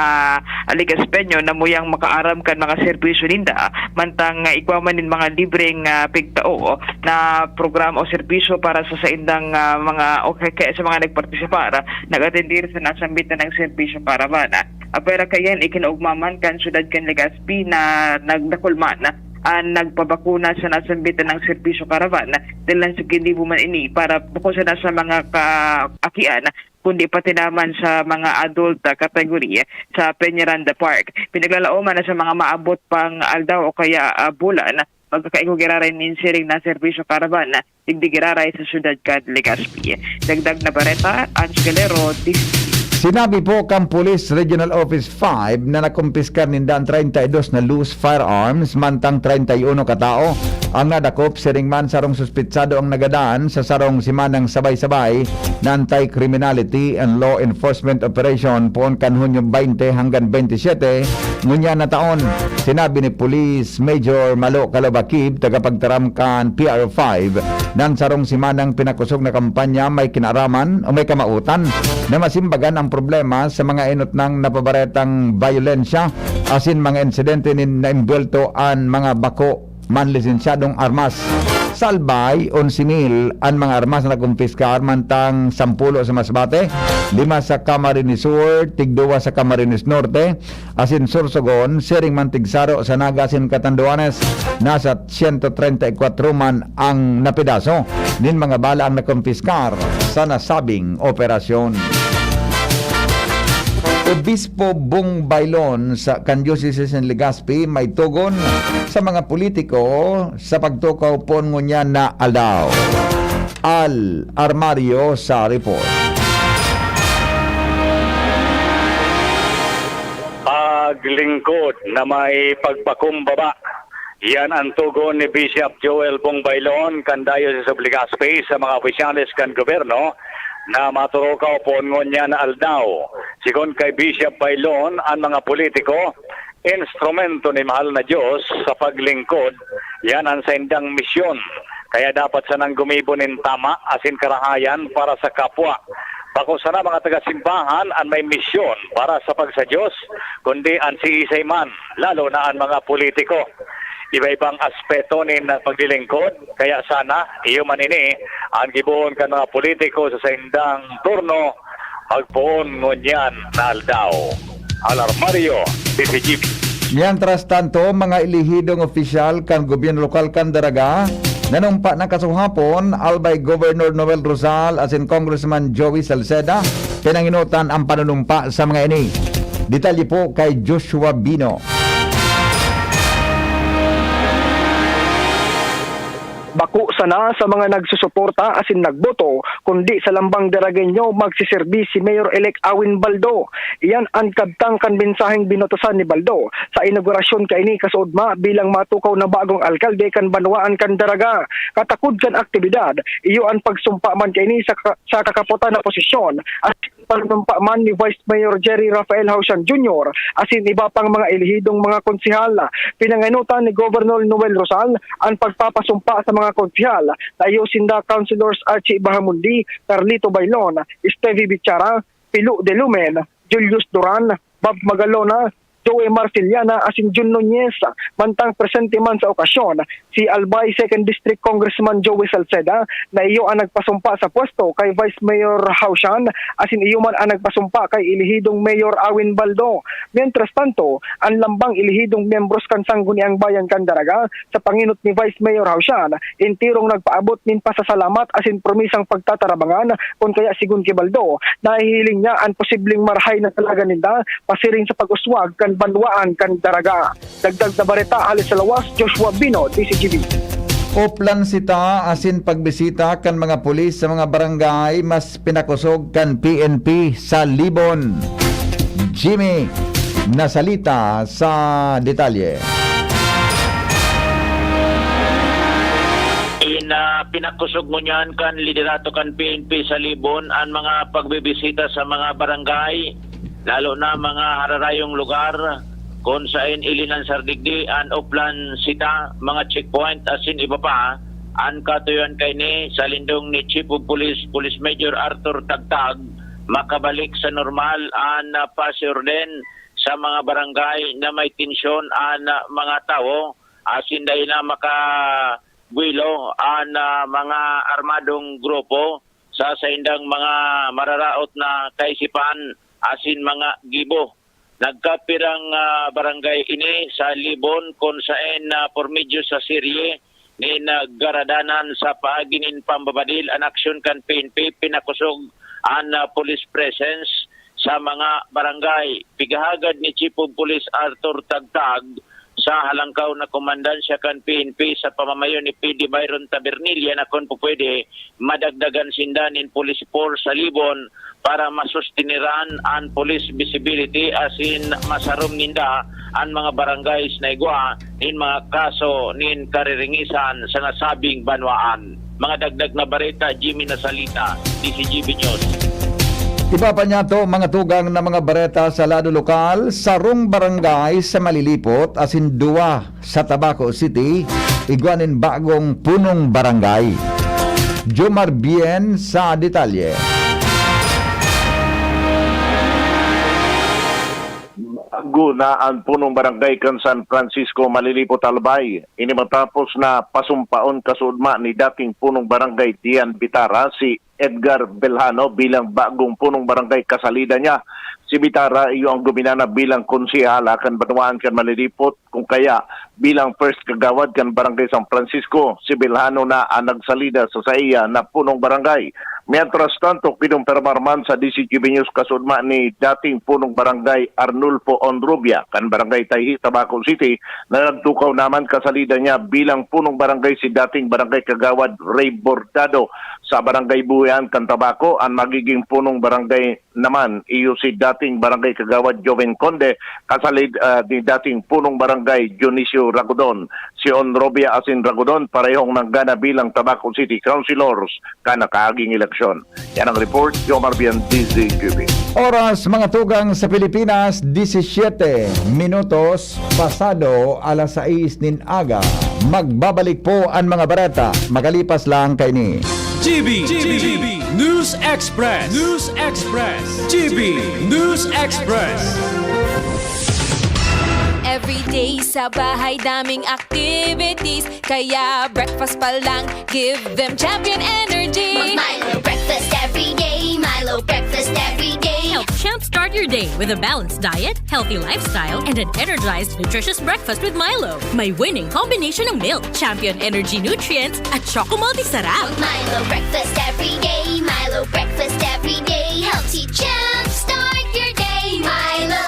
Legazpeño na muyang makaaram kan mga serbisyo ninda, mantang, ah, igwa man nin mga libreng, ah, pigtao na programa o serbisyo para sa saindang, ah, mga, o kaya sa mga nagpartisipar, nag-atendir sa nasambitan na serbisyo caravan. Apwera kaiyan, ikinaugma man kan syudad kan Legazpi na nagdakul man an nagpabakuna sa nasambitan na serbisyo caravan. Dalan sa ginibo man ini para bako sana sa mga kaakian, kundi pati naman sa mga adult, ah, category sa Peñaranda Park. Pinaglalaoman na sa mga maabot pang aldaw o kaya, ah, bulan, magkakaigwa giraray nin siring na serbisyo caravan digdi giraray sa syudad kan Legazpi. Dagdag na bareta, Ange Galero, D C T V. Sinabi po kan Police Regional Office five na nakumpiskar ninda an treinta y dos na loose firearms, mantang treinta y uno katao ang nadakop. Siring man, sarong suspetsado ang nagadan sa sarong semanang sabay-sabay na anti-criminality and law enforcement operation poon kan Hunyo baynte hanggan baynte siyete ngunyan na taon. Sinabi ni Police Major Malo Kalobakib, tagapagtaram kan P R O five, na an sarong semanang pinakosog na kampanya may kinaaraman o may kamawotan na masimbagan ang problema sa mga enot nang napabaretang bayolensya asin mga insidente nin naimbwelto an mga bako man lisensyadong armas. Sa Albay, onse mil an mga armas na nakumpiskar, mantang sampulo sa Masbate, lima sa Camarines Sur, tigduwa sa Camarines Norte, asin Sorsogon, siring man tigsaro sa Naga asin Catanduanes. Nasa siyento treinta y kwatro man ang napedaso nin mga bala ang nakumpiskar sa nasabing operasyon. Obispo Bong Baylon sa kan Diocese nin Legazpi may tugon sa mga politiko sa pagtukaw poon ngunyan na aldaw. Al Armario sa report. Paglingkod na may pagpakumbaba. Yan ang tugon ni Bishop Joel Bong Baylon kan Diocese of Legazpi sa mga opisyales kan gobyerno na maturukaw poon ngunyan na aldaw. Sigon kay Bishop Baylon, an mga politiko, instrumento ni Mahal na Diyos sa paglingkod. Yan ang saindang misyon. Kaya dapat sanang gumibo nin tama asin karahayan para sa kapwa. Bako sana mga taga-simbahan an may misyon para sa pagsa-Diyos, kundi an siisay man, lalo na an mga politiko. Iba-ibang aspeto nin paglilingkod, kaya sana iyo man ini an gibohon kan mga politiko sa saindang turno, magpoon ngunyan na aldaw. Alarmario, D C G B. Mientras tanto, mga elehidong opisyal kan gobyerno lokal kan Daraga, nanumpa na kasuhapon, Albay Governor Noel Rosal asin Congressman Joey Salceda, pinangenotan ang panunumpa sa mga ini. Detalye po kay Joshua Bino. Bako sana sa mga nagsusuporta asin nagboto, kundi sa lambang Daragenyo magsiserbi si Mayor-elect Awin Baldo. Iyan an kabtang kan mensaheng binutusan ni Baldo sa inaugurasyon kaini kasuodma bilang matukaw na bagong alkalde kan banwaan kan Daraga. Katakod kan aktibidad, iyo an pagsumpa man kaini sa ka-, sa kakapotan na posisyon at panumpa man ni Vice Mayor Jerry Rafael Hausian Junior asin iba pang mga elehidong mga konsehal. Pinangenotan ni Governor Noel Rosal an pagpapasumpa sa mga konsehal na iyo sinda Councilors Archie Bahamundi, Carlito Bailon, Stevie Bichara, Pilo de Lumen, Julius Duran, Bob Magalona, Joey Marciliana asin Jun Nunez. Mantang presente man sa okasyon si Albay Second District Congressman Joey Salceda na iyo an nagpasumpa sa pwesto kay Vice Mayor Hausian asin iyo man an nagpasumpa kay elehidong Mayor Awin Baldo. Mientras tanto, an lambang elehidong miyembros kan Sangguniang Bayan kan Daraga sa pangenot ni Vice Mayor Hausian, enterong nagpaabot nin pasasalamat asin promisang pagtatarabangan, kun kaya, segun ki Baldo, nahihiling niya an posibleng marahay na dalagan ninda pasiring sa pag-uswag kan banwaan kan Daraga. Dagdag na bareta hale sa lawas, Joshua Bino, D C G B. Oplan sita asin pagbisita kan mga pulis sa mga barangay mas pinakosog kan P N P sa Libon. Jimmy Nasalita sa detalye. In, ah, pinakosog ngunyan kan liderato kan P N P sa Libon an mga pagbibisita sa mga barangay, lalo na mga hararayong lugar, kun saen ilinansar digdi an oplan sita, mga checkpoint, asin iba pa. An katuyoan kaini sa lindong ni Chief of Police, Police Major Arthur Tagtag, makabalik sa normal an, ah, pasiorden sa mga barangay na may tensyon an, ah, mga tawo, asin dai na makagwilo an, ah, mga armadong grupo sa saindang mga mararaot na kaisipan asin mga gibo. Nagkapirang, ah, barangay ini sa Libon kun saen na por medyo sa serye nin, ah, garadanan sa paagi nin pambabadil an aksyon kan P N P, pinakosog an, ah, police presence sa mga barangay. Pigahagad ni Chief of Police Arthur Tagtag sa halangkaw na komandansya kan P N P sa pamamayo ni P D Byron Tabernilla na kun pupwede, madagdagan sinda nin police force sa Libon para masustiniran an police visibility asin masarom ninda an mga barangays na igwa nin mga kaso nin kariringisan sa nasabing banwaan. Mga dagdag na bareta, Jimmy Nasalita, D C G B News. Iba pa niyato, mga tugang na mga bareta sa lado lokal, sarong barangay sa Malilipot asin duwa sa Tabaco City, igwa nin bagong punong barangay. Jomar Bien sa detalye. Bago na an punong barangay kan San Francisco, Malilipot, Albay. Ini matapos na pasumpaon kasuodma ni dating punong barangay Dian Bitara si Edgar Belhano bilang bagong punong barangay kasalida niya. Si Bitara iyo ang guminana bilang konsehal kan banwaan kan Malilipot, kung kaya bilang first kagawad kan Barangay San Francisco, si Belhano na ang nagsalida sa saiya na punong barangay. Mientras tanto, kinumpirmar man sa D C G B News kasuodma ni dating punong barangay Arnulfo Onrubia kan Barangay Tayhi, Tabaco City, na nagtukaw naman kasalida niya bilang punong barangay si dating barangay kagawad Ray Bordado. Sa Barangay Buhian kan Tabaco, ang magiging punong barangay naman iyo si dating barangay kagawad Joven Conde, kasalid, ah, ni dating punong barangay Dionisio Ragodon. Si Onrobia asin Ragodon parehong nanggana bilang Tabaco City Councilors kan nakaaging eleksyon. Yan ang report, Jomar Bian, D Z Q B. Oras, mga tugang, sa Pilipinas, disisyete minutos pasado alas sais nin aga. Magbabalik po ang mga bareta makalipas lang kaini. G B, G B, News Express. News Express. G B News Express. Everyday sa bahay, daming activities. Kaya breakfast pa lang, give them Champion Energy. Mag-Milo breakfast every day. Milo breakfast every day. Help jumpstart your day with a balanced diet, healthy lifestyle, and an energized, nutritious breakfast with Milo. May winning combination ng milk, champion energy nutrients, at Choco Multi Sarap. Milo breakfast every day. Milo breakfast every day. Helps you jumpstart your day. Milo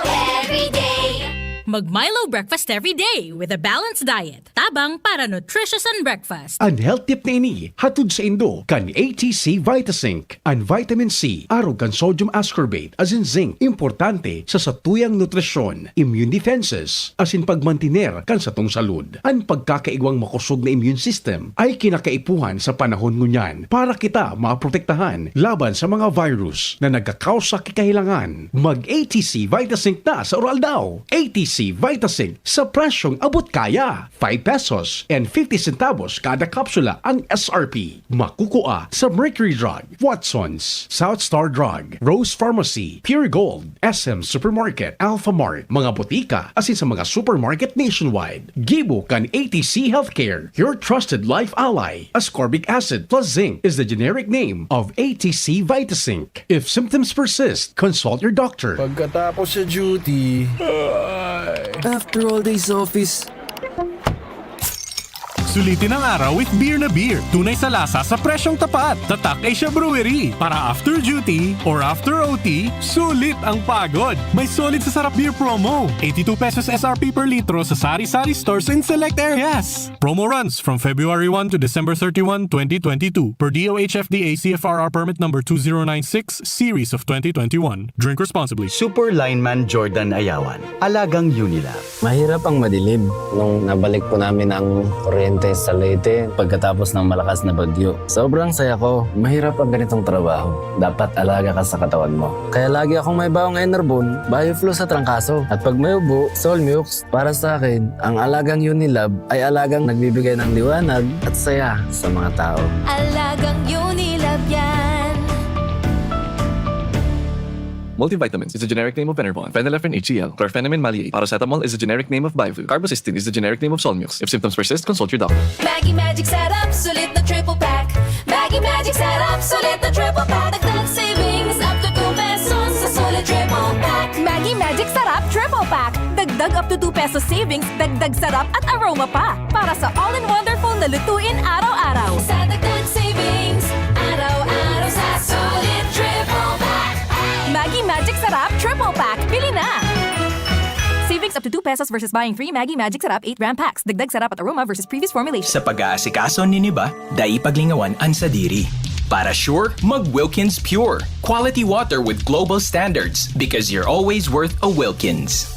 every day. Mag Milo breakfast every day with a balanced diet. Tabang para nutritious and breakfast. An health tip na ini hatod saindo kan A T C Vitasync. An vitamin C, arog kan sodium ascorbate asin zinc, importante sa satuyang nutrisyon, immune defenses, asin pagmantiner kan satong salud. An pagkakaigwang makosog na immune system ay kinakaipuhan sa panahon ngunyan para kita maprotektahan laban sa mga virus na nagkakausa ki kahilangan. Mag A T C Vitasync na sa Uraldaw. A T C Vitasync sa presyong abot kaya. Five pesos and fifty centavos kada kapsula ang S R P. Makukua sa Mercury Drug, Watson's, South Star Drug, Rose Pharmacy, Pure Gold, S M Supermarket, Alpha Mart, mga botika, asin sa mga supermarket nationwide. Gibo kan A T C Healthcare, your trusted life ally. Ascorbic acid plus zinc is the generic name of A T C Vitasync. If symptoms persist, consult your doctor. Pagkatapos sa duty, ay. After all days office, Sulitin ang araw with beer na beer. Tunay sa lasa sa presyong tapat. Tatak Asia Brewery. Para after duty or after O T, sulit ang pagod. May solid sa sarap beer promo. Eighty-two pesos S R P per litro sa sari-sari stores in select areas. Promo runs from February one to December thirty-one, twenty twenty-two, per D O H F D A C F R R permit number two zero nine six, series of twenty twenty-one. Drink responsibly. Super Lineman Jordan Ayawan, alagang Unilab. Mahirap ang madilim. Nung nabalik po namin ang kuryente sa Leyte pagkatapos ng malakas na bagyo, sobrang saya ko. Mahirap ang ganitong trabaho. Dapat alaga ka sa katawan mo. Kaya lagi akong may baong Enervon, Bioflow sa trangkaso. At pag may ubo, Solmux. Para sa akin, ang alagang Unilab ay alagang nagbibigay ng liwanag at saya sa mga tao. Alagang Unilab yan. Multivitamins is the generic name of Enervon. Phenylephrine H C L. Chlorphenamine maleate. Paracetamol is the generic name of Bioflow. Carbocisteine is the generic name of Solmux. If symptoms persist, consult your doctor. Maggi Magic Sarap, sulit na triple pack. Maggi Magic Sarap, sulit na triple pack. Dagdag savings up to two pesos sa sulit triple pack. Maggi Magic Sarap Triple Pack. Dagdag up to two pesos savings, dagdag sarap at aroma pa. Para sa all-in-wonderful na lutuin araw-araw. Sa dagdag savings, araw-araw sa sulit triple pack. Maggi Magic Sarap Triple Pack. Bili na! Savings up to two pesos versus buying three Maggi Magic Sarap eight gram packs. Dagdag sarap at aroma versus previous formulation. Sa pag-aasikaso nin iba, dai paglingawan an sadiri. Para sure, mag Wilkins Pure. Quality water with global standards, because you're always worth a Wilkins.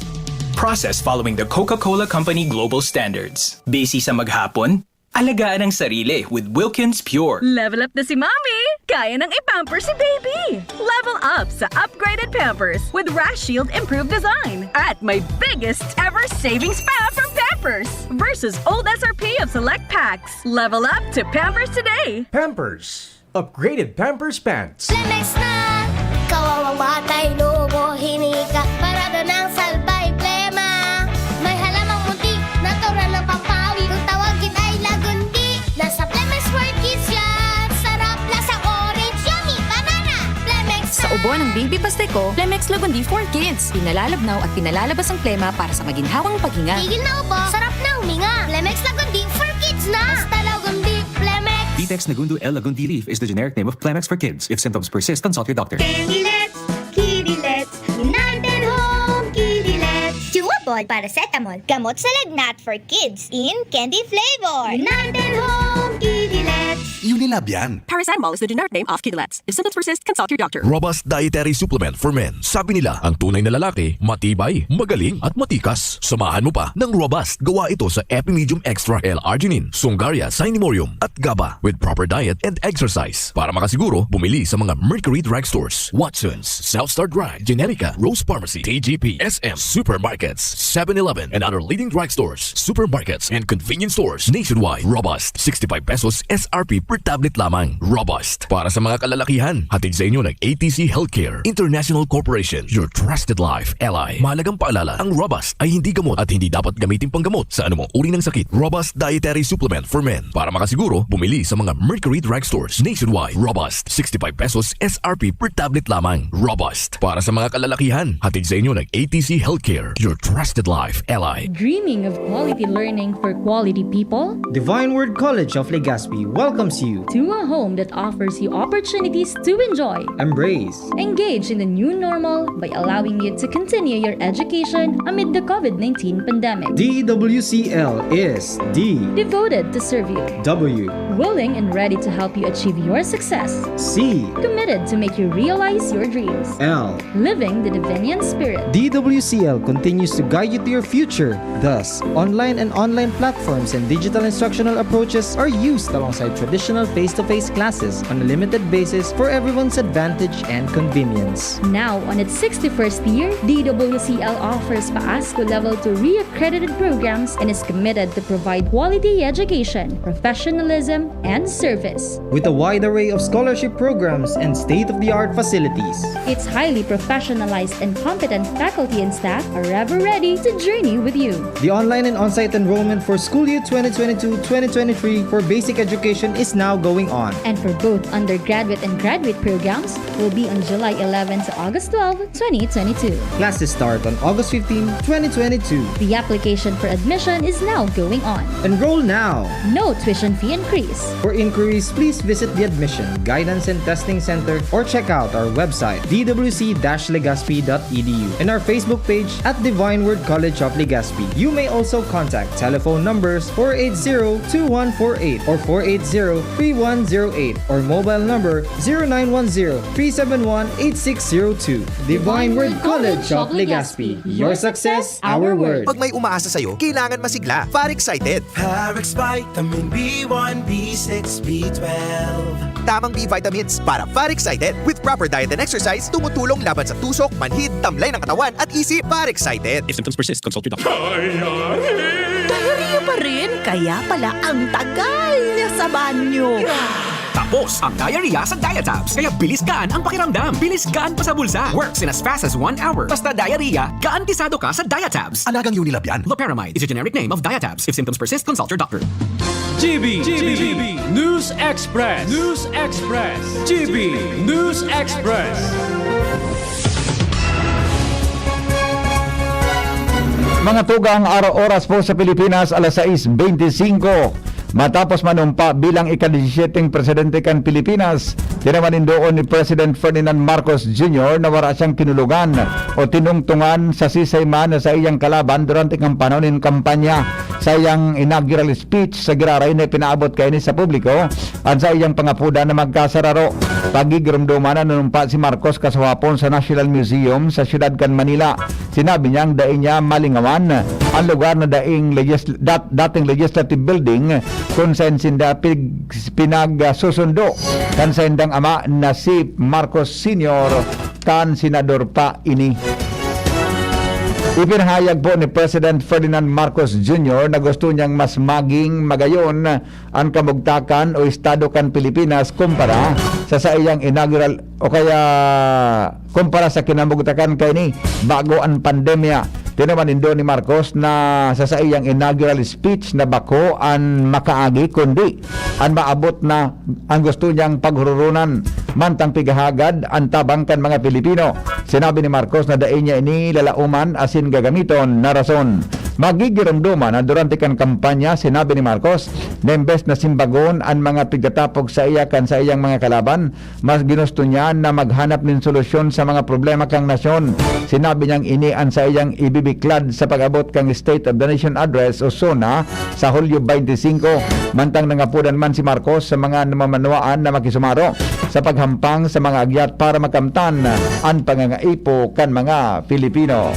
Processed following the Coca-Cola Company global standards. Busy sa maghapon? Alagaan ang sarili with Wilkins Pure. Level up na si Mommy! Kaya nang i-pamper si Baby! Level up sa upgraded Pampers with Rash Shield improved design. At may biggest ever savings pa from Pampers versus old S R P of select packs. Level up to Pampers today! Pampers. Upgraded Pampers Pants. Lemex na! Kawawang batay, lobo, hinika, parada ng salbay, plema. May halamang munti, natural na pampawi. Kung tawagin ay lagundi, nasa Plemex for Kids yan. Sarap, lasa orange, yummy, banana. Plemex Sa na! Ubo ng Baby Pasteco, Plemex Lagundi for Kids. Pinalalabnaw at pinalalabas ang plema para sa maginhawang paghinga. Tigil na ubo, sarap na huminga. Plemex Lagundi for Kids na! Basta Lagundi, Plemex! Vitex Nagundu L Lagundi Leaf is the generic name of Plemex for Kids. If symptoms persist, consult your doctor. Candilettes, Kidilettes, United Home Kidilettes. Chewable paracetamol, gamot sa lagnat for kids in candy flavor. United Home Kidilettes. Unilab yan. Paracetamol is the generic name of Kidilettes. If symptoms persist, consult your doctor. Robust dietary supplement for men. Sabi nila, ang tunay na lalaki, matibay, magaling, at matikas. Samahan mo pa ng Robust. Gawa ito sa Epimedium Extra L-arginine, Sungaria, Cinemorium, at GABA. With proper diet and exercise. Para makasiguro, bumili sa mga Mercury Drug Stores, Watson's, South Star Drug, Generica, Rose Pharmacy, T G P, S M, supermarkets, seven eleven, and other leading drug stores, supermarkets, and convenience stores nationwide. Robust, sixty-five pesos S R P per per tablet lamang. Robust. Para sa mga kalalakihan, hatid sa inyo ng A T C Healthcare International Corporation, your trusted life ally. Mahalagang paalala, ang Robust ay hindi gamot at hindi dapat gamitin panggamot sa anumang uri ng sakit. Robust Dietary Supplement for Men. Para makasiguro, bumili sa mga Mercury Drug Stores nationwide. Robust, sixty-five pesos S R P per tablet lamang. Robust. Para sa mga kalalakihan, hatid sa inyo ng A T C Healthcare, your trusted life ally. Dreaming of quality learning for quality people? Divine Word College of Legazpi welcomes you to a home that offers you opportunities to enjoy, embrace, engage in the new normal by allowing you to continue your education amid the COVID nineteen pandemic. D W C L is D, devoted to serve you. W, willing and ready to help you achieve your success. C, committed to make you realize your dreams. L, living the Divinian spirit. D W C L continues to guide you to your future. Thus, online and online platforms and digital instructional approaches are used alongside traditional face-to-face classes on a limited basis for everyone's advantage and convenience. Now, on its sixty-first year, D W C L offers PAASCU Level two re-accredited programs and is committed to provide quality education, professionalism, and service. With a wide array of scholarship programs and state-of-the-art facilities. Its highly professionalized and competent faculty and staff are ever ready to journey with you. The online and on-site enrollment for school year twenty twenty-two twenty twenty-three for basic education is now going on. And for both undergraduate and graduate programs will be on July eleven to August twelve, twenty twenty-two. Classes start on August fifteen, twenty twenty-two. The application for admission is now going on. Enroll now. No tuition fee increase. For inquiries, please visit the Admission, Guidance and Testing Center or check out our website, d w c dash legazpi dot e d u, and our Facebook page at Divine Word College of Legazpi. You may also contact telephone numbers four eight zero two one four eight or four eight zero three one zero eight or mobile number zero nine one zero three seven one eight six zero two. Divine Word College of Legazpi. Your success, our word. Pag may umaasa sa'yo, kailangan masigla. Far Excited. Parex Vitamin B one, B six, B twelve. Tamang B vitamins para Far Excited. With proper diet and exercise, tumutulong laban sa tusok, manhid, tamlay ng katawan at isip. Far Excited. If symptoms persist, consult your doctor. Diarrhea pa rin? Kaya pala ang tagal niya sa banyo. Tapos ang diarrhea sa Diatabs. Kaya bilis gaan ang pakiramdam. Bilis gaan pa sa bulsa. Works in as fast as one hour. Basta diarrhea, garantisado ka sa Diatabs. Alagang Unilab yan. Loperamide is a generic name of Diatabs. If symptoms persist, consult your doctor. G B, G B, News Express, News Express, G B News Express. Mga tugang, ara-, oras po sa Pilipinas, alas sais beintisinko. Matapos manumpa bilang ika-disisyeteng presidente kan Pilipinas, tinaman nindoon ni President Ferdinand Marcos Junior na wara siyang kinulogan o tinungtungan sa sisay man na saiyang kalaban durante kan panahon nin kampanya. Sa iyang inaugural speech sa giraray na ipinaabot kaini sa publiko, an saiyang pangapodan na magkasararo. Pagigiromdoman na nanumpa si Marcos kasuhapon sa National Museum sa siyudad kan Manila. Sinabi niyang dai niya malingawan an lugar na daing legis-, dat-, dating Legislative Building kun saen sinda pig-, pinagsusundo kan saindang ama na si Marcos Senior kan senador pa ini. Ipinahayag po ni President Ferdinand Marcos Junior na gusto niyang mas maging magayon an kamugtakan o estado kan Pilipinas kumpara sa saiyang inaugural o kaya kumpara sa kinamugtakan kaini bago an pandemya. Tinaman nindo ni Marcos na sa saiyang inaugural speech na bako an makaagi kundi an maabot na an gusto niyang paghuroronan mantang pigahagad an tabang kan mga Pilipino. Sinabi ni Marcos na dai niya ini lalauman asin gagamiton na rason. Magigiromdoman na durante kan kampanya, sinabi ni Marcos na imbes na simbagon an mga pigtatapok saiya kan saiyang mga kalaban, mas ginusto niya na maghanap nin solusyon sa mga problema kan nasyon. Sinabi niyang ini an saiyang ibibiklad sa pag-abot kan State of the Nation Address o SONA sa Hulyo beintisinko. Mantang nangapodan man si Marcos sa mga namamanwaan na makisumaro sa paghampang sa mga agyat para makamtan an pangangaipo kan mga Pilipino.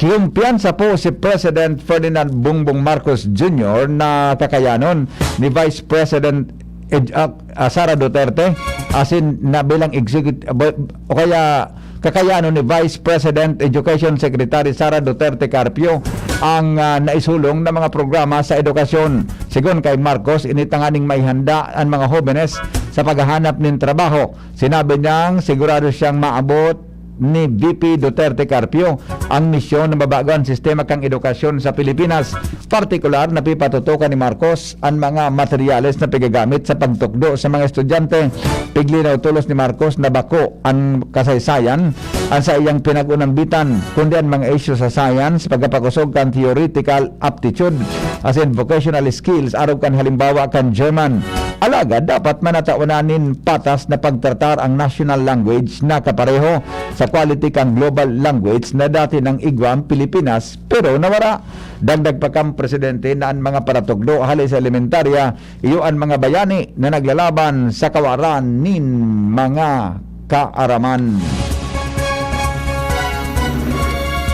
Kumpiyansa po si President Ferdinand Bongbong Marcos Junior na kakayanon ni Vice President Ed-, ah, ah, Sara Duterte, asin na bilang execut-, o kaya kakayanon ni Vice President Education Secretary Sara Duterte Carpio ang, ah, naisulong na mga programa sa edukasyon. Sigon kay Marcos, ini tanganing maihanda an mga hobenes sa paghahanap nin trabaho. Sinabi niyang sigurado siyang maabot ni V P Duterte Carpio ang misyon na mabago an sistema kan edukasyon sa Pilipinas. Partikular, napipatutukan ni Marcos an mga materyales na pigagamit sa pagtukdo sa mga estudyante. Piglinaw tolos ni Marcos na bako an kasaysayan an saiyang pinag-unambitan, kundi an mga isyu sa science, pagkapakosog kan theoretical aptitude, asin vocational skills arog kan halimbawa kan German. Alagad dapat manatawanan nin patas na pagtratar ang national language na kapareho sa quality kan global language na dati nang igwa ang Pilipinas, pero nawara. Dagdag pa kan presidente na an mga paratukdo hali sa elementarya, iyo an mga bayani na naglalaban sa kawaran nin mga kaaraman.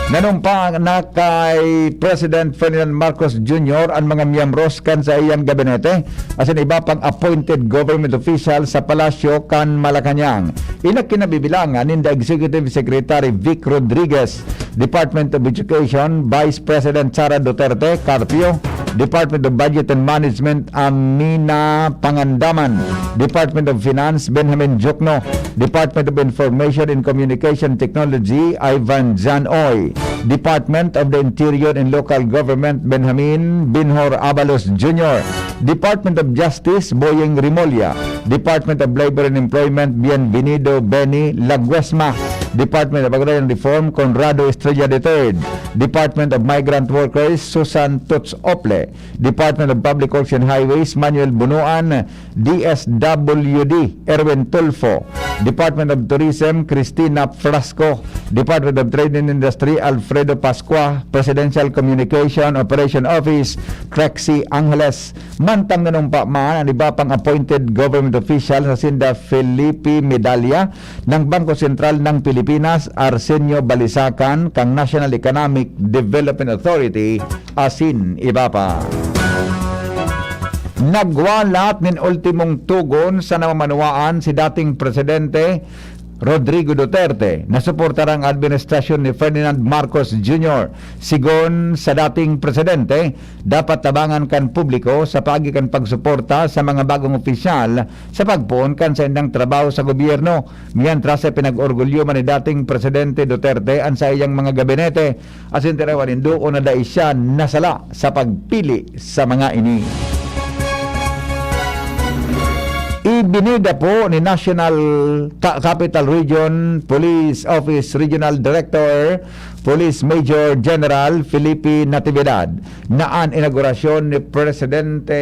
Nanumpa na kay President Ferdinand Marcos Junior an mga miyembros kan saiyang gabinete asin iba pang appointed government official sa Palasyo kan Malacañang. Ini kinabibilangan ninda Executive Secretary Vic Rodriguez, Department of Education, Vice President Sara Duterte Carpio, Department of Budget and Management, Amina Pangandaman, Department of Finance, Benjamin Jokno, Department of Information and Communication Technology, Ivan Jan Oy, Department of the Interior and Local Government, Benjamin Binhor Abalos Junior, Department of Justice, Boying Rimulya, Department of Labor and Employment, Bienvenido Benny Laguesma, Department of Agrarian Reform, Conrado Estrella the third, Department of Migrant Workers, Susan Toots Ople, Department of Public Works and Highways, Manuel Bunuan, D S W D, Erwin Tulfo, Department of Tourism, Cristina Frasco, Department of Trade and Industry, Alfredo Pascua, Presidential Communication Operation Office, Trexie Angeles. Mantang nanumpa man an iba pang appointed government official sa sinda Felipe Medalla ng Bangko Sentral ng Pilipinas, Arsenio Balisacan kang National Economic Development Authority, asin iba pa. Nagwalat nin ultimong tugon sa namamanuwaan si dating Presidente Rodrigo Duterte na suportar ang administrasyon ni Ferdinand Marcos Junior. Sigon sa dating presidente, dapat tabangan kan publiko sa paagi kan pagsuporta sa mga bagong opisyal sa pagpoon kan saindang trabaho sa gobyerno, mientras sa pinag-orgulyo man ni dating Presidente Duterte an saiyang mga gabinete. Asin tirawan nindo kun na dai siya nasala sa pagpili sa mga ini. Ibinida po ni National Ca-, Capital Region Police Office Regional Director, Police Major General Felipe Natividad na an inaugurasyon ni Presidente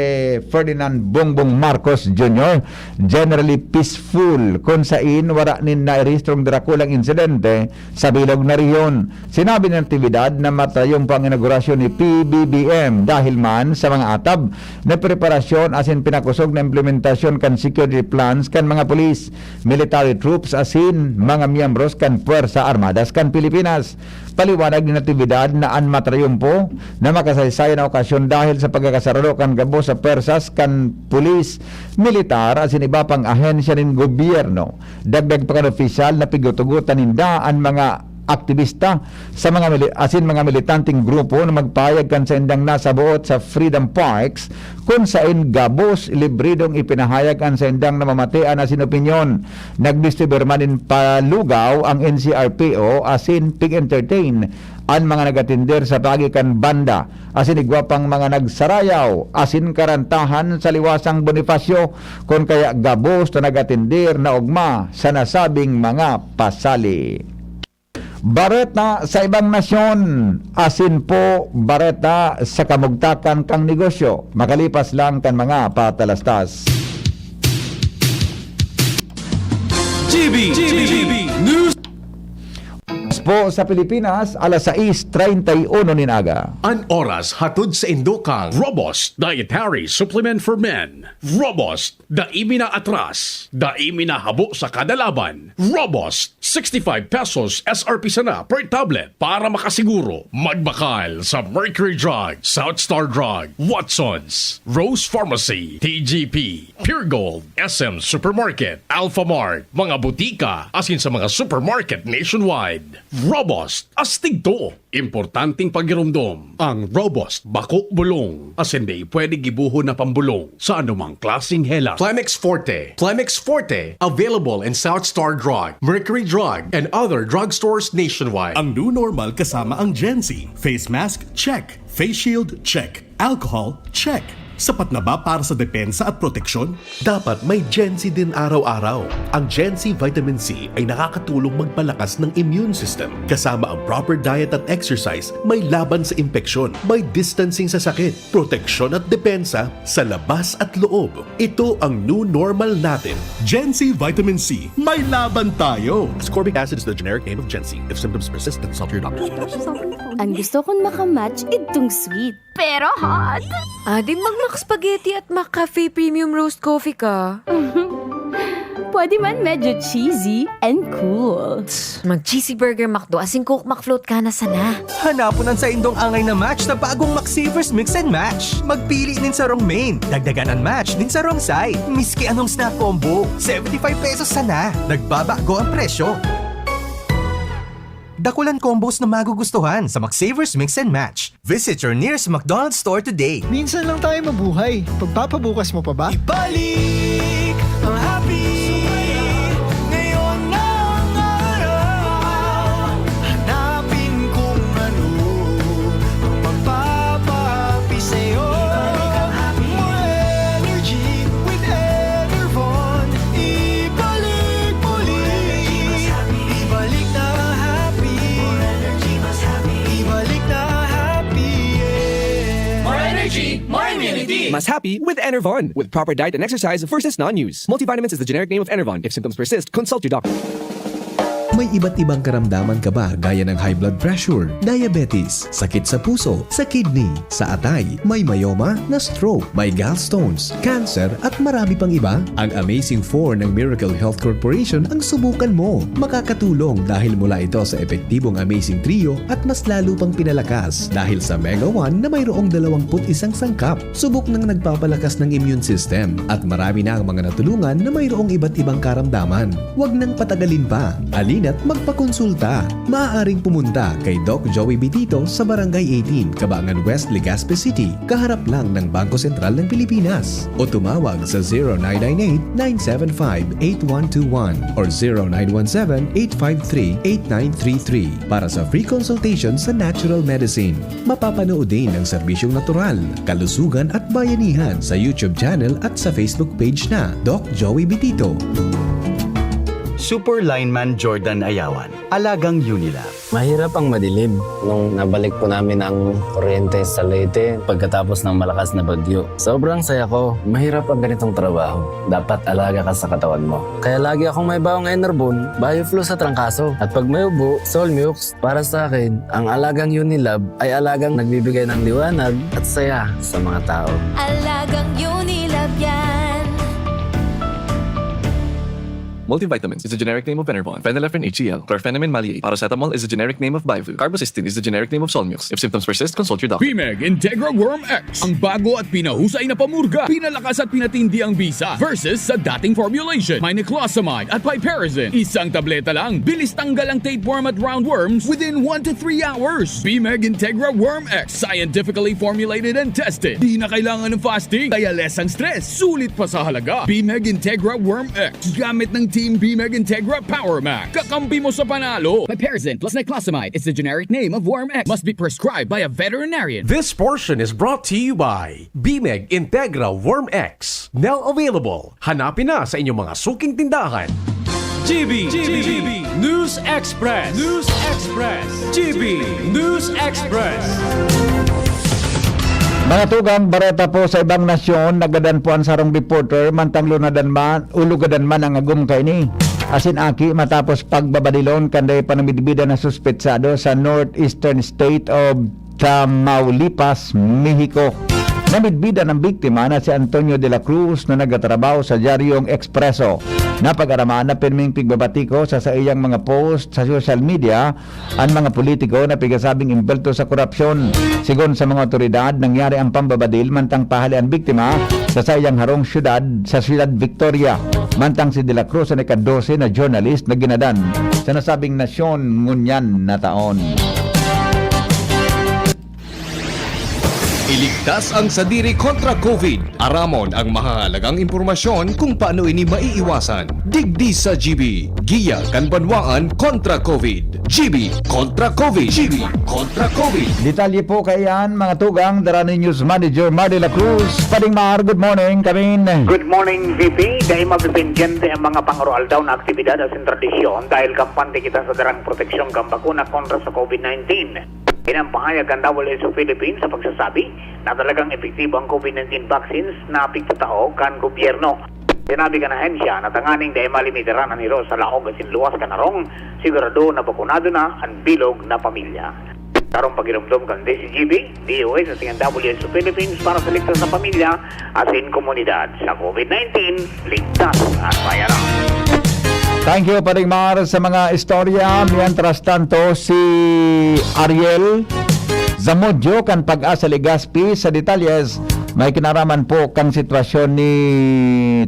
Ferdinand Bongbong Marcos Junior generally peaceful, kun sain wara nin nairehistrong drakulang insidente sa bilog na rehiyon. Sinabi ni Natividad na matayong po ang inaugurasyon ni P B B M dahil man sa mga atab na preparasyon asin pinakosog na implementasyon kan security plans kan mga pulis, military troops asin mga miyembros kan Puwersa Armadas kan Pilipinas. Paliwanag ni Natividad na an matrayumpo na makasaysayan na okasyon dahil sa pagkakasarado kan gabos sa pwersas kan pulis, militar asin iba pang ahensya nin gobyerno. Dagdag pa kan opisyal na pigtutugotan ninda an mga aktibista sa mga mili-, asin mga militanteng grupo na magpahayag kan saindang nasaboot sa Freedom Parks, kun sain gabos libridong ipinahayag an saindang namamatean asin opinyon. Nagdistribuir man nin palugaw ang N C R P O asin pig-entertain an mga nag-atender sa paagi kan banda asin igwa pang mga nagsarayaw asin karantahan sa liwasang Bonifacio, kun kaya gabos na nag-atender na ogma sa nasabing mga pasali. Bareta sa ibang nasyon, asin po bareta sa kamugtakan kan negosyo, makalipas lang kan mga patalastas. G B, G B News. Oras po sa Pilipinas, alas sais treinta y uno nin aga. An oras hatod saindo kan Robust Dietary Supplement for Men. Robust, dai mi naatras, dai mi nahabo sa kada laban. Robust, sixty-five pesos S R P sana per tablet. Para makasiguro, magbakal sa Mercury Drug, South Star Drug, Watsons, Rose Pharmacy, T G P, Pure Gold, S M Supermarket, Alpha Mart, mga butika, asin sa mga supermarket nationwide. Robust, astig to. Importanteng pagiromdom. Ang Robust, bako bulong. Asin di pwede gibuhon na pambolong sa anumang klaseng hela. Plemex Forte. Plemex Forte, available in South Star Drug, Mercury Drug, and other drugstores nationwide. Ang new normal kasama ang Gen Z. Face mask, check. Face shield, check. Alcohol, check. Sapat na ba para sa depensa at proteksyon? Dapat may Gen Z din araw-araw. Ang Gen Z Vitamin C ay nakakatulong magpalakas ng immune system. Kasama ang proper diet at exercise, may laban sa impeksyon, may distancing sa sakit, proteksyon at depensa sa labas at loob. Ito ang new normal natin. Gen Z Vitamin C, may laban tayo! Ascorbic acid is the generic name of Gen Z. If symptoms persist, consult your doctor. Ang gusto kong makamatch, itong sweet. Pero hot! Adi mag-Mac Spaghetti at Mac Cafe Premium Roast Coffee ka. Pwede man medyo cheesy and cool. Mag-Cheesy Burger McDo asin Coke McFloat ka na sana. Hanapon an saindong angay na match sa bagong McSavers Mix and Match. Magpili nin sarong main, dagdagan an match nin sarong side. Miski anong snack combo, seventy five pesos sana. Nagbabago ang presyo. Dakulan combos na magugustuhan sa McSavers Mix and Match. Visit your nearest McDonald's store today. Minsan lang tayo mabuhay. Pagpapabukas mo pa ba? Ibalik ang happy. Ngayon na ang araw. Hanapin kung ano ang magpapahappy sa'yo. More energy with Enervon. Ibalik muli. Ibalik na ang happy. Ibalik na ang happy, yeah. More energy, more immunity. Mas happy with Enervon. With proper diet and exercise, versus non-use. Multivitamins is the generic name of Enervon. If symptoms persist, consult your doctor. May iba't ibang karamdaman ka ba, gaya ng high blood pressure, diabetes, sakit sa puso, sa kidney, sa atay, may myoma, na stroke, may gallstones, cancer, at marami pang iba? Ang Amazing four ng Miracle Health Corporation ang subukan mo. Makakatulong dahil mula ito sa epektibong Amazing Trio at mas lalo pang pinalakas dahil sa Mega one na mayroong dalawampu't isang sangkap. Subok nang nagpapalakas ng immune system at marami na ang mga natulungan na mayroong iba't ibang karamdaman. Huwag nang patagalin pa. Halina't magpakonsulta. Maaaring pumunta kay Doc Joey Bitito sa Barangay eighteen, Cabangan West, Legazpi City, kaharap lang ng Bangko Sentral ng Pilipinas. O tumawag sa zero nine nine eight, nine seven five, eight one two one or zero nine one seven, eight five three, eight nine three three para sa free consultation sa natural medicine. Mapapanood din ang serbisyong natural, kalusugan at bayanihan sa YouTube channel at sa Facebook page na Doc Joey Bitito. Super Lineman Jordan Ayawan, Alagang Unilab. Mahirap ang madilim. Nung nabalik po namin ang kuryente sa Leyte pagkatapos ng malakas na bagyo, sobrang saya ko. Mahirap ang ganitong trabaho. Dapat alaga ka sa katawan mo. Kaya lagi akong may baong Enervon, Bioflu sa trangkaso. At pag may ubo, Solmux. Para sa akin, ang alagang Unilab ay alagang nagbibigay ng liwanag at saya sa mga tao. Alagang Unilab yan. Multivitamins is the generic name of Enervon. Phenylephrine H C L. Chlorphenamine maleate. Paracetamol is the generic name of Bioflu. Carbocisteine is the generic name of Solmux. If symptoms persist, consult your doctor. Bimeg Integra Worm X. Ang bago at pinahusay na pamurga. Pinalakas at pinatindi ang bisa versus sa dating formulation. May niclosamide at piperazine. Isang tableta lang. Bilis tanggal ang tapeworm at roundworms within one to three hours. Bimeg Integra Worm X. Scientifically formulated and tested. Di na kailangan ng fasting. Kaya less ang stress. Sulit pa sa halaga. Bimeg Integra Worm X. Gamit ng Team Bimeg Integra Power Max. Kakampi mo sa panalo. Piperazine plus niclosamide is the generic name of Worm X. Must be prescribed by a veterinarian. This portion is brought to you by Bimeg Integra Worm X. Now available. Hanapin na sa inyong mga suking tindahan. G B, G B, News Express. News Express. G B News Express. Mga tugang, bareta po sa ibang nasyon, nagadan po ang sarong reporter, mantang lunadan man, ulugadan man ang agom kaini. Asin aki, matapos pagbabadilon kan dai pa namidbidan na suspetsado sa northeastern state of Tamaulipas, Mexico. Namidbidan ang biktima na si Antonio de la Cruz na nagtatrabaho sa Dyaryong Expreso. Napag-araman na pirming pigbabatiko sa saiyang mga post sa social media an mga politiko na pigasabing imbelto sa korupsyon. Sigon sa mga otoridad, nangyari ang pambabadil mantang pahali an biktima sa saiyang harong syudad sa Syudad Victoria. Mantang si De La Cruz an ika-dose na journalist na ginadan sa nasabing nasyon ngunyan na taon. Iligtas ang sadiri kontra COVID. Aramon ang mahahalagang impormasyon kung paano ini maiiwasan. Digdi sa G B, Giya kan Banwaan kontra COVID. G B kontra COVID. G B kontra COVID. Detalye po kaiyan, mga tugang, dara ni News Manager Mar de la Cruz. Pading Mar, good morning, kamin. Good morning, V P. Dai mapipendyente ang mga pangaro-aldaw na aktibidad asin tradisyon dahil kampante kita sa darang proteksyon kan bakuna kontra sa COVID nineteen. Ini an pahayag kan W H O Philippines sa pagsasabi na talagang epektibo ang COVID nineteen vaccines na pigtatao kan gobyerno. Sinabi kan ahensya na tanganing dai malimitaran an hiro sa laog asin luwas kan harong, sigurado na bakunado na an bilog na pamilya. Karong pagiromdom kan D C G B, D O H asin W H O Philippines para sa ligtas na pamilya asin komunidad. Sa COVID nineteen, ligtas at bayaran. Thank you, Pading Mar, sa mga istorya. Mientras tanto, si Ariel Zamudio kan Pag-asa Legazpi sa detalyes. May kinaraman po kang sitwasyon ni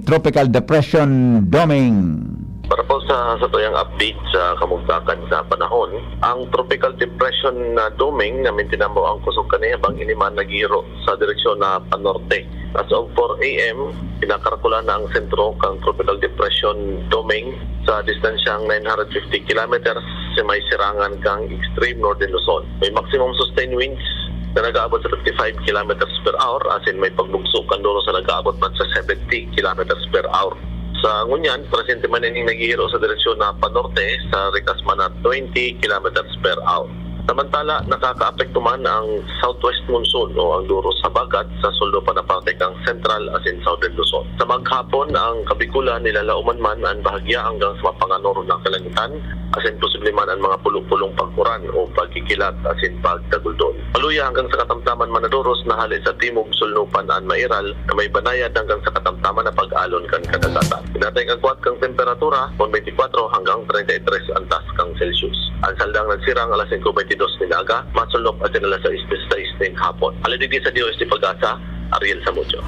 Tropical Depression Doming. Para po sa satuyang update sa kamugtakan sa panahon, ang Tropical Depression na Doming na mintinambo ang kusog kaniya bang ini man naghihiro sa direksyon na panorte. As of four a m, kinakarakulan na ang sentro kan Tropical Depression Doming sa distansyang nine hundred fifty kilometers sa may sirangan kan extreme northern Luzon. May maximum sustained winds na nag-aabot sa fifty-five kilometers per hour, asin may pagbugso kan duros na nag-aabot man sa seventy kilometers per hour. Sa ngunyan, presente man ining naghihiro sa direksyon na panorte sa rikas man na twenty kilometers per hour. Samantala, nakakaapekto man ang southwest monsoon o ang duros sa bagat sa suldo pa na parte kan Central asin Southern Luzon. Sa maghapon, ang Kabikulan nilalaoman man an bahagya hanggang sa mapanganoro na kalangitan, asin posible man an mga pulo-pulong pag-uran o pagkikilat asin pagtaguldon. Maluya hanggang sa katamtaman man na duros na hale sa timog sulnupan an mairal na may banayad hanggang sa katamtaman na pag-alon kan kadagatan. Pinatay kagwat kan temperatura, kon twenty-four hanggang thirty-three an taas kan Celsius. An saldang nagsirang alas singko bentidus nin aga, masulnop asin alas sais distais nin hapon. Hale digdi sa D O S T Pag-asa, Ariel Samudio.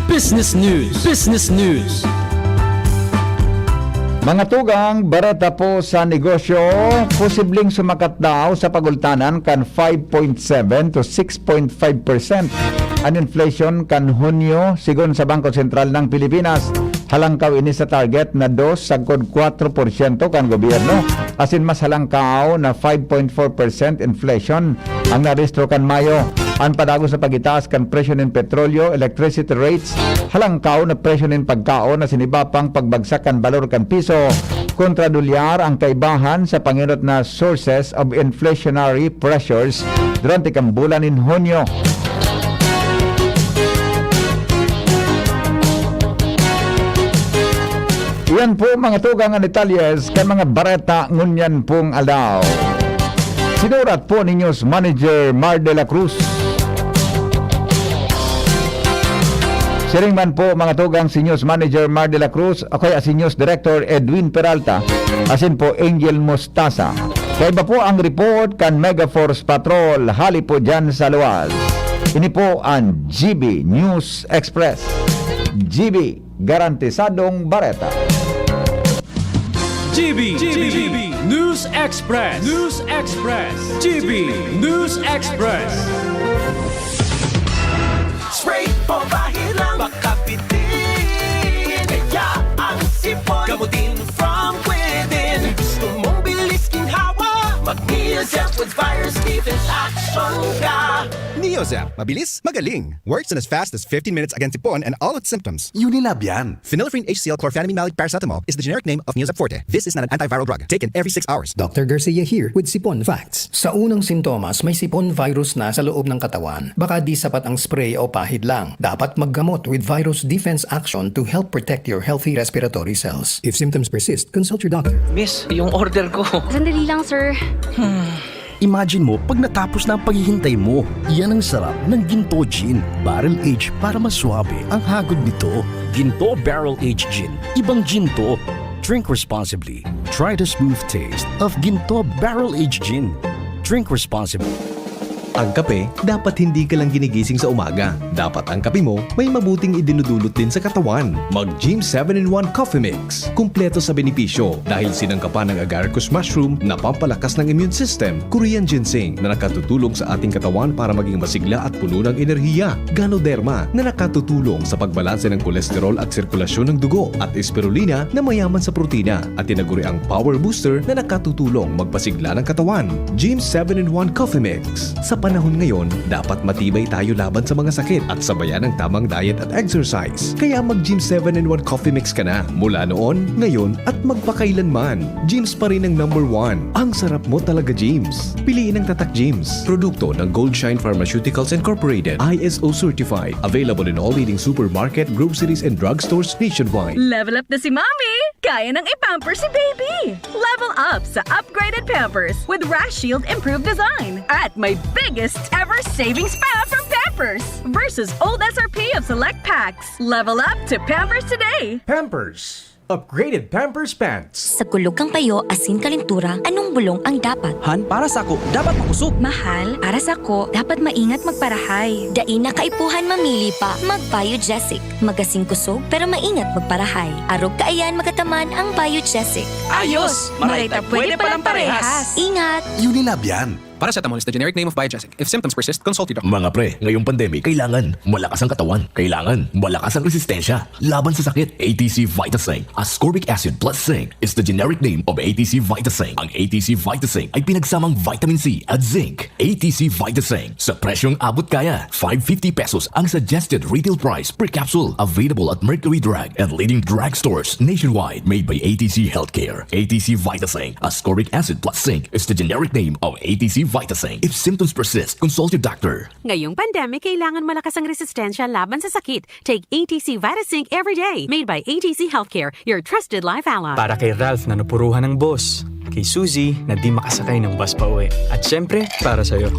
Business News. Business News. Mga tugang, bareta po sa negosyo, posibleng sumakat daw sa pagultanan kan five point seven to six point five percent an inflation kan Hunyo, sigon sa Bangko Sentral ng Pilipinas. Halangkaw ini sa target na dos sagkod kwatro porsyento kan gobyerno, asin mas halangkaw na five point four percent inflation ang narehistro kan Mayo. An padagos na pag-itaas kan presyo nin petrolyo, electricity rates, halangkaw na presyo nin pagkaon asin iba pang pagbagsak kan balor kan piso kontra dolyar ang kaibahan sa pangenot na sources of inflationary pressures durante kan bulan nin Hunyo. Iyan po, mga tugang, an detalyes kan mga bareta ngunyan pong aldaw. Sinurat po ni News Manager Mar de la Cruz. Siring man po, mga tugang, si News Manager Mar de la Cruz o kaya si News Director Edwin Peralta, asin po Angel Mostaza. Kaiba po ang report kan Megaforce Patrol hali po dyan sa luwas. Ini po an G B News Express. G B, garantisadong bareta. G B, G B, News Express. News Express. G B News Express. Spray o bahid lang, makapitin. Kaya ang sipon, gamutin from within. Gusto mong bilis ginhawa, mag-Neozep with virus defense action ka. Neozep, mabilis, magaling. Works in as fast as fifteen minutes against sipon and all its symptoms. Unilab yan. Phenylephrine H C L chlorphenamine malic paracetamol is the generic name of Neozep Forte. This is not an antiviral drug. Taken every six hours. Doctor Garcia here with Sipon Facts. Sa unang sintomas, may sipon virus na sa loob ng katawan. Baka di sapat ang spray o pahid lang. Dapat maggamot with virus defense action to help protect your healthy respiratory cells. If symptoms persist, consult your doctor. Miss, yung order ko. Sandali lang, sir. Imagine mo pag natapos na ang paghihintay mo. Iyan ang sarap ng Ginto Gin Barrel Age para mas swabe ang hagod nito. Ginto Barrel Age Gin. Ibang Ginto. Drink responsibly. Try the smooth taste of Ginto Barrel Age Gin. Drink responsibly. Ang kape, dapat hindi ka lang ginigising sa umaga. Dapat ang kape mo may mabuting idinudulot din sa katawan. Mag Gym seven in one Coffee Mix. Kumpleto sa benepisyo dahil sinangkapan ng agaricus mushroom na pampalakas ng immune system, Korean ginseng na nakatutulong sa ating katawan para maging masigla at puno ng enerhiya, Ganoderma na nakatutulong sa pagbalanse ng kolesterol at sirkulasyon ng dugo, at Spirulina na mayaman sa protina, at tinaguriang Power Booster na nakatutulong magpasigla ng katawan. Gym seven in one Coffee Mix. Sa panahon ngayon, dapat matibay tayo laban sa mga sakit at sabayan ng tamang diet at exercise. Kaya mag Gym seven in one Coffee Mix ka na, mula noon, ngayon, at magpakailanman. Gym's pa rin ang number one. Ang sarap mo talaga, Gym's. Piliin ang Tatak Gym's. Produkto ng Goldshine Pharmaceuticals Incorporated, I S O certified. Available in all leading supermarket, groceries, and drugstores nationwide. Level up na si Mommy! Kaya nang i-pamper si Baby! Level up sa upgraded Pampers with Rash Shield Improved Design at my biggest ever savings pa from Pampers versus old S R P of select packs. Level up to Pampers today! Pampers. Upgraded Pampers Pants. Sa kulog kan payo asin kalintura, anong bulong ang dapat? Han, para sako, dapat makosog. Mahal, para sako, dapat maingat magparahay. Dai na kaipuhan mamili pa, mag-Biogesic. Magasin kosog, pero maingat magparahay. Arog kaiyan magataman ang Biogesic. Ayos! Maray ta pwede palang parehas. Ingat! Unilab yan. Paracetamol is the generic name of Biogesic. If symptoms persist, consult your doctor. Mga pre, ngayong pandemic, kailangan malakas ang katawan. Kailangan malakas ang resistensya laban sa sakit. A T C Vitasing, ascorbic acid plus zinc, is the generic name of A T C Vitasing. Ang A T C Vitasing ay pinagsamang vitamin C at zinc. A T C Vitasing, sa presyong abot kaya, five fifty pesos ang suggested retail price per capsule. Available at Mercury Drug and leading drugstores nationwide. Made by A T C Healthcare. A T C Vitasing, ascorbic acid plus zinc, is the generic name of A T C Vitasing. If symptoms persist, consult your doctor. Ngayong pandemic, kailangan malakas ang resistensya laban sa sakit. Take A T C Vitazinc every day. Made by A T C Healthcare, your trusted life ally. Para kay Ralph na napuruhan ng boss, kay Suzy na di makasakay ng bus pa uwi, at syempre, para sa'yo.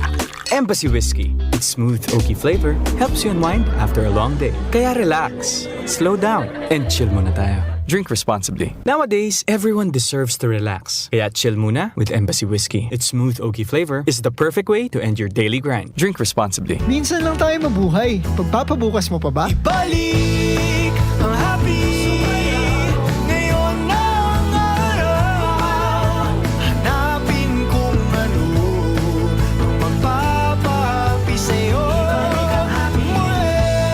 Embassy Whiskey. Its smooth, oaky flavor helps you unwind after a long day. Kaya relax, slow down, and chill muna tayo. Drink responsibly. Nowadays, everyone deserves to relax. Kaya chill muna with Embassy Whiskey. Its smooth, oaky flavor is the perfect way to end your daily grind. Drink responsibly. Minsan lang tayo mabuhay. Pagpapabukas mo pa ba? Ibalik ang happy. Ngayon na ang araw. Hanapin kung ano ang magpapahappy sa'yo. More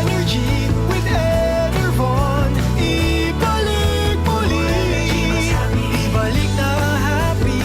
energy with Enervon. Ibalik muli. Ibalik na happy.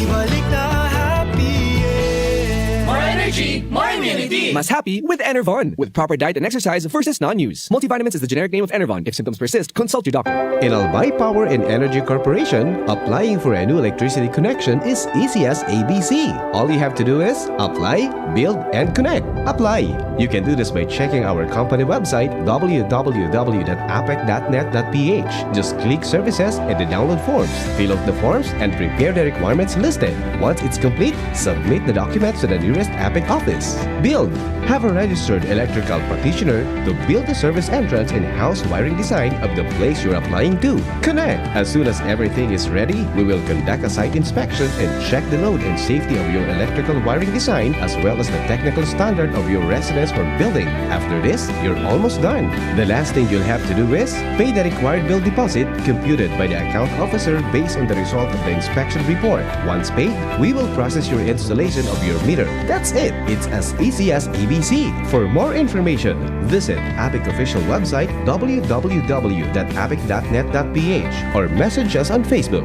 Ibalik na happy, yeah. More energy, more immunity. Mas happy with Enervon. With proper diet and exercise versus non-use. Multivitamins is the generic name of Enervon. If symptoms persist, consult your doctor. In Albay Power and Energy Corporation, applying for a new electricity connection is easy as A B C. All you have to do is apply, build, and connect. Apply. You can do this by checking our company website, w w w dot apec dot net dot p h. Just click services and the download forms. Fill out the forms and prepare the requirements listed. Once it's complete, submit the documents to the nearest APEC office. Build. Have a registered electrical practitioner to build the service entrance and house wiring design of the place you're applying to. Connect. As soon as everything is ready, we will conduct a site inspection and check the load and safety of your electrical wiring design as well as the technical standard of your residence or building. After this, you're almost done. The last thing you'll have to do is pay the required bill deposit computed by the account officer based on the result of the inspection report. Once paid, we will process your installation of your meter. That's it. It's as easy as A B C. For more information, visit APEC official website w w w dot apec dot net dot p h or message us on Facebook.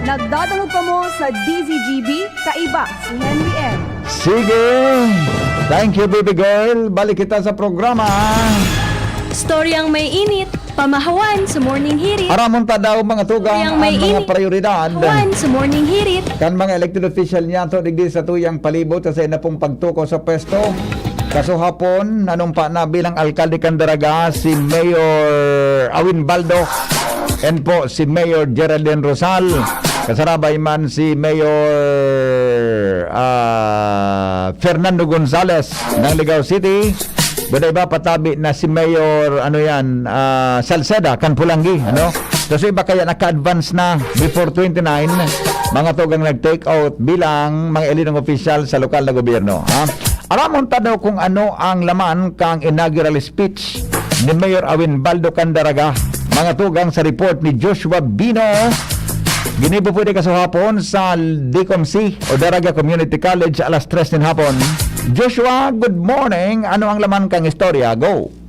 Nagdadangog kamo sa D Z G B, kaiba si Henry M. Sige! Thank you, baby girl. Balik kita sa programa. Storyang may init, pamahawan sa morning hirit. Aramon ta daw mga tugang Storyang ang may mga init, prioridad. Pamahawan sa morning hirit. Kan mga elected official niyato digdi sa tuyang palibot sa sain na pong pagtukaw sa pwesto. Kasuhapon, nanumpa na bilang alkalde kan Daraga si Mayor Awin Baldo and po si Mayor Geraldine Rosal. Kasarabay man si Mayor ah, Fernando Gonzales ng Ligao City. Buda iba patabi na si Mayor, ano yan, ah, Salceda, kan Pulanggi, ano? So, sa iba kaya naka-advance na before twenty-nine, mga tugang nag-take out bilang mga elitong opisyal sa lokal na gobyerno, ha? Aramon ta daw kung ano ang laman kan inaugural speech ni Mayor Awin Baldo Candaraga. Mga tugang sa report ni Joshua Bino. Ginibo pwede kasuhapon sa DCOMC o Daraga Community College alas tres nin hapon. Joshua, good morning. Ano ang laman kang istorya? Go.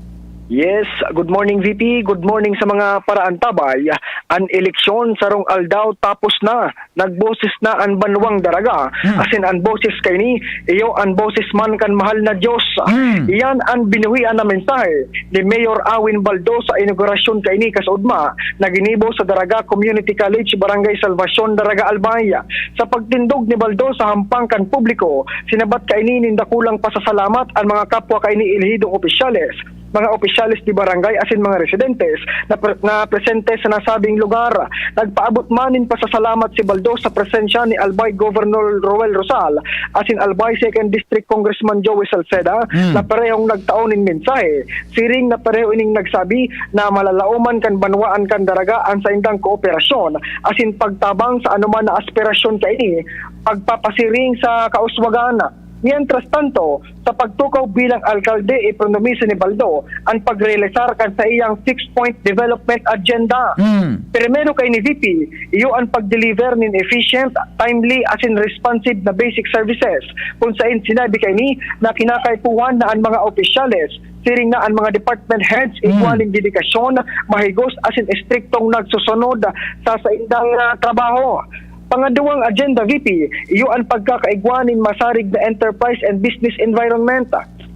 Yes, good morning, V P. Good morning sa mga paraantabay. An eleksyon sarong aldaw tapos na. Nagboses na an banwang Daraga. Hmm. Asin an boses kaini, iyo an boses man kan mahal na Dios. Hmm. Iyan an binuhian na mensahe ni Mayor Awin Baldo sa inaugurasyon kaini kasaudma na ginibo sa Daraga Community College, Barangay Salvacion, Daraga, Albay. Sa pagtindog ni Baldo sa hampang kan publiko, sinabat kaini nin dakulang pasasalamat an mga kapwa kaini elehidong opisyales, mga opisyales de barangay asin mga residentes na pre-, na presente sa nasabing lugar. Nagpaabot man nin pasasalamat si Baldo sa presensya ni Albay Governor Roel Rosal asin Albay Second District Congressman Joey Salceda Hmm. na parehong nagtao nin mensahe. Siring na pareho ining nagsabi na malalaoman kan banwaan kan Daraga an saindang kooperasyon asin pagtabang sa anoman na aspirasyon kaini, pagpapasiring sa kauswagan. Mientras tanto, sa pagtukaw bilang alkalde, ipromisa ni Baldo an pagrealisar kan saiyang six-point development agenda. Hmm. Primero kaini, V P, iyo an pag-deliver nin efficient, timely, asin responsive na basic services, kun sain sinabi kaini na kinakaipuhan na an mga opisyales, siring na an mga department heads, Hmm. igwa nin dedikasyon, mahigos asin estriktong nagsusunod sa saindang, ah, trabaho. Pangaduwang agenda, V P, iyo an pagkakaigwa nin masarig na enterprise and business environment.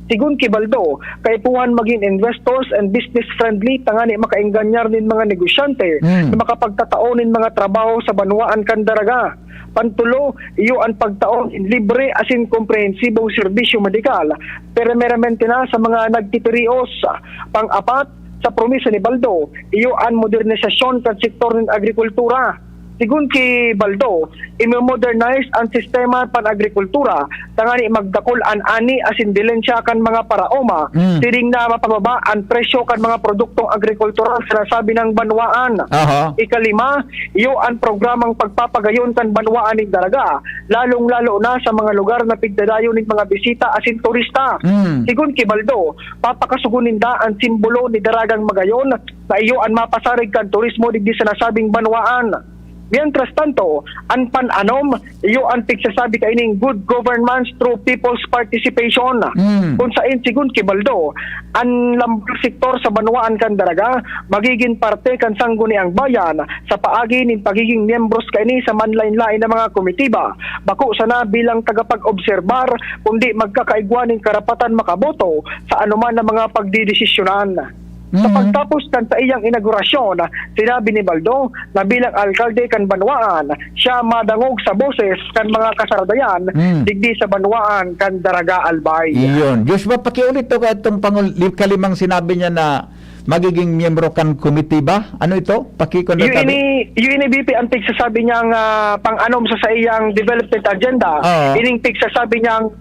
Sigon ki Baldo, kaipuhan magin investors and business friendly tangani makaenganyar nin mga negosyante Hmm. na makapagtatao nin mga trabaho sa banwaan kan Daraga. Pantulo, iyo an pagtao nin libre asin komprehensibong serbisyo medikal, primeramente na sa mga nagtitirios. Pang-apat, sa promisa ni Baldo, iyo an modernisasyon kan sektor nin agrikultura. Sigon ki Baldo, imo-modernize an sistema pan-agrikultura tangani magdakul an ani asin dilensya kan mga paraoma, Mm. siring na mapababa an presyo kan mga produktong agrikultural sa nasabing banwaan. Aha. Ikalima, iyo an programang pagpapagayon kan banwaan nin Daraga, lalong-lalo na sa mga lugar na pigdadayon nin mga bisita asin turista. Mm. Sigon ki Baldo, papakasugon ninda an simbolo ni Daragang Magayon na iyo an mapasarig kan turismo digdi sa nasabing banwaan. Mientras tanto, an pan-anom, iyo an pigsasabi kaining good governance through people's participation. Mm. Kun sain, sigon ki Baldo, an lambang sektor sa banwaan kan Daraga magigin parte kan Sangguniang Bayan sa paagi nin pagiging miyembros kaini sa manlaen-laen na mga komitiba. Bako sana bilang tagapag-obserbar, kundi magkakaigwa nin karapatan makaboto sa anoman na mga pagdedesisyonan. Sa Mhm. pagtapos kan saiyang inaugurasyon, sinabi ni Baldo na bilang alkalde kan banwaan, siya madangog sa boses kan mga kasaradayan Mm. digdi sa banwaan kan Daraga, Albay. Iyon. Joshua, pakiulit to ka itong pangul-, li-, kalimang sinabi niya na magiging miyembro kan komitiba. Ano ito? Pakikon Yung na tabi. ini, yung ini, V P, ang pigsasabi niyang, ah, pang-anom sa saiyang development agenda, Oo. ining pigsasabi niyang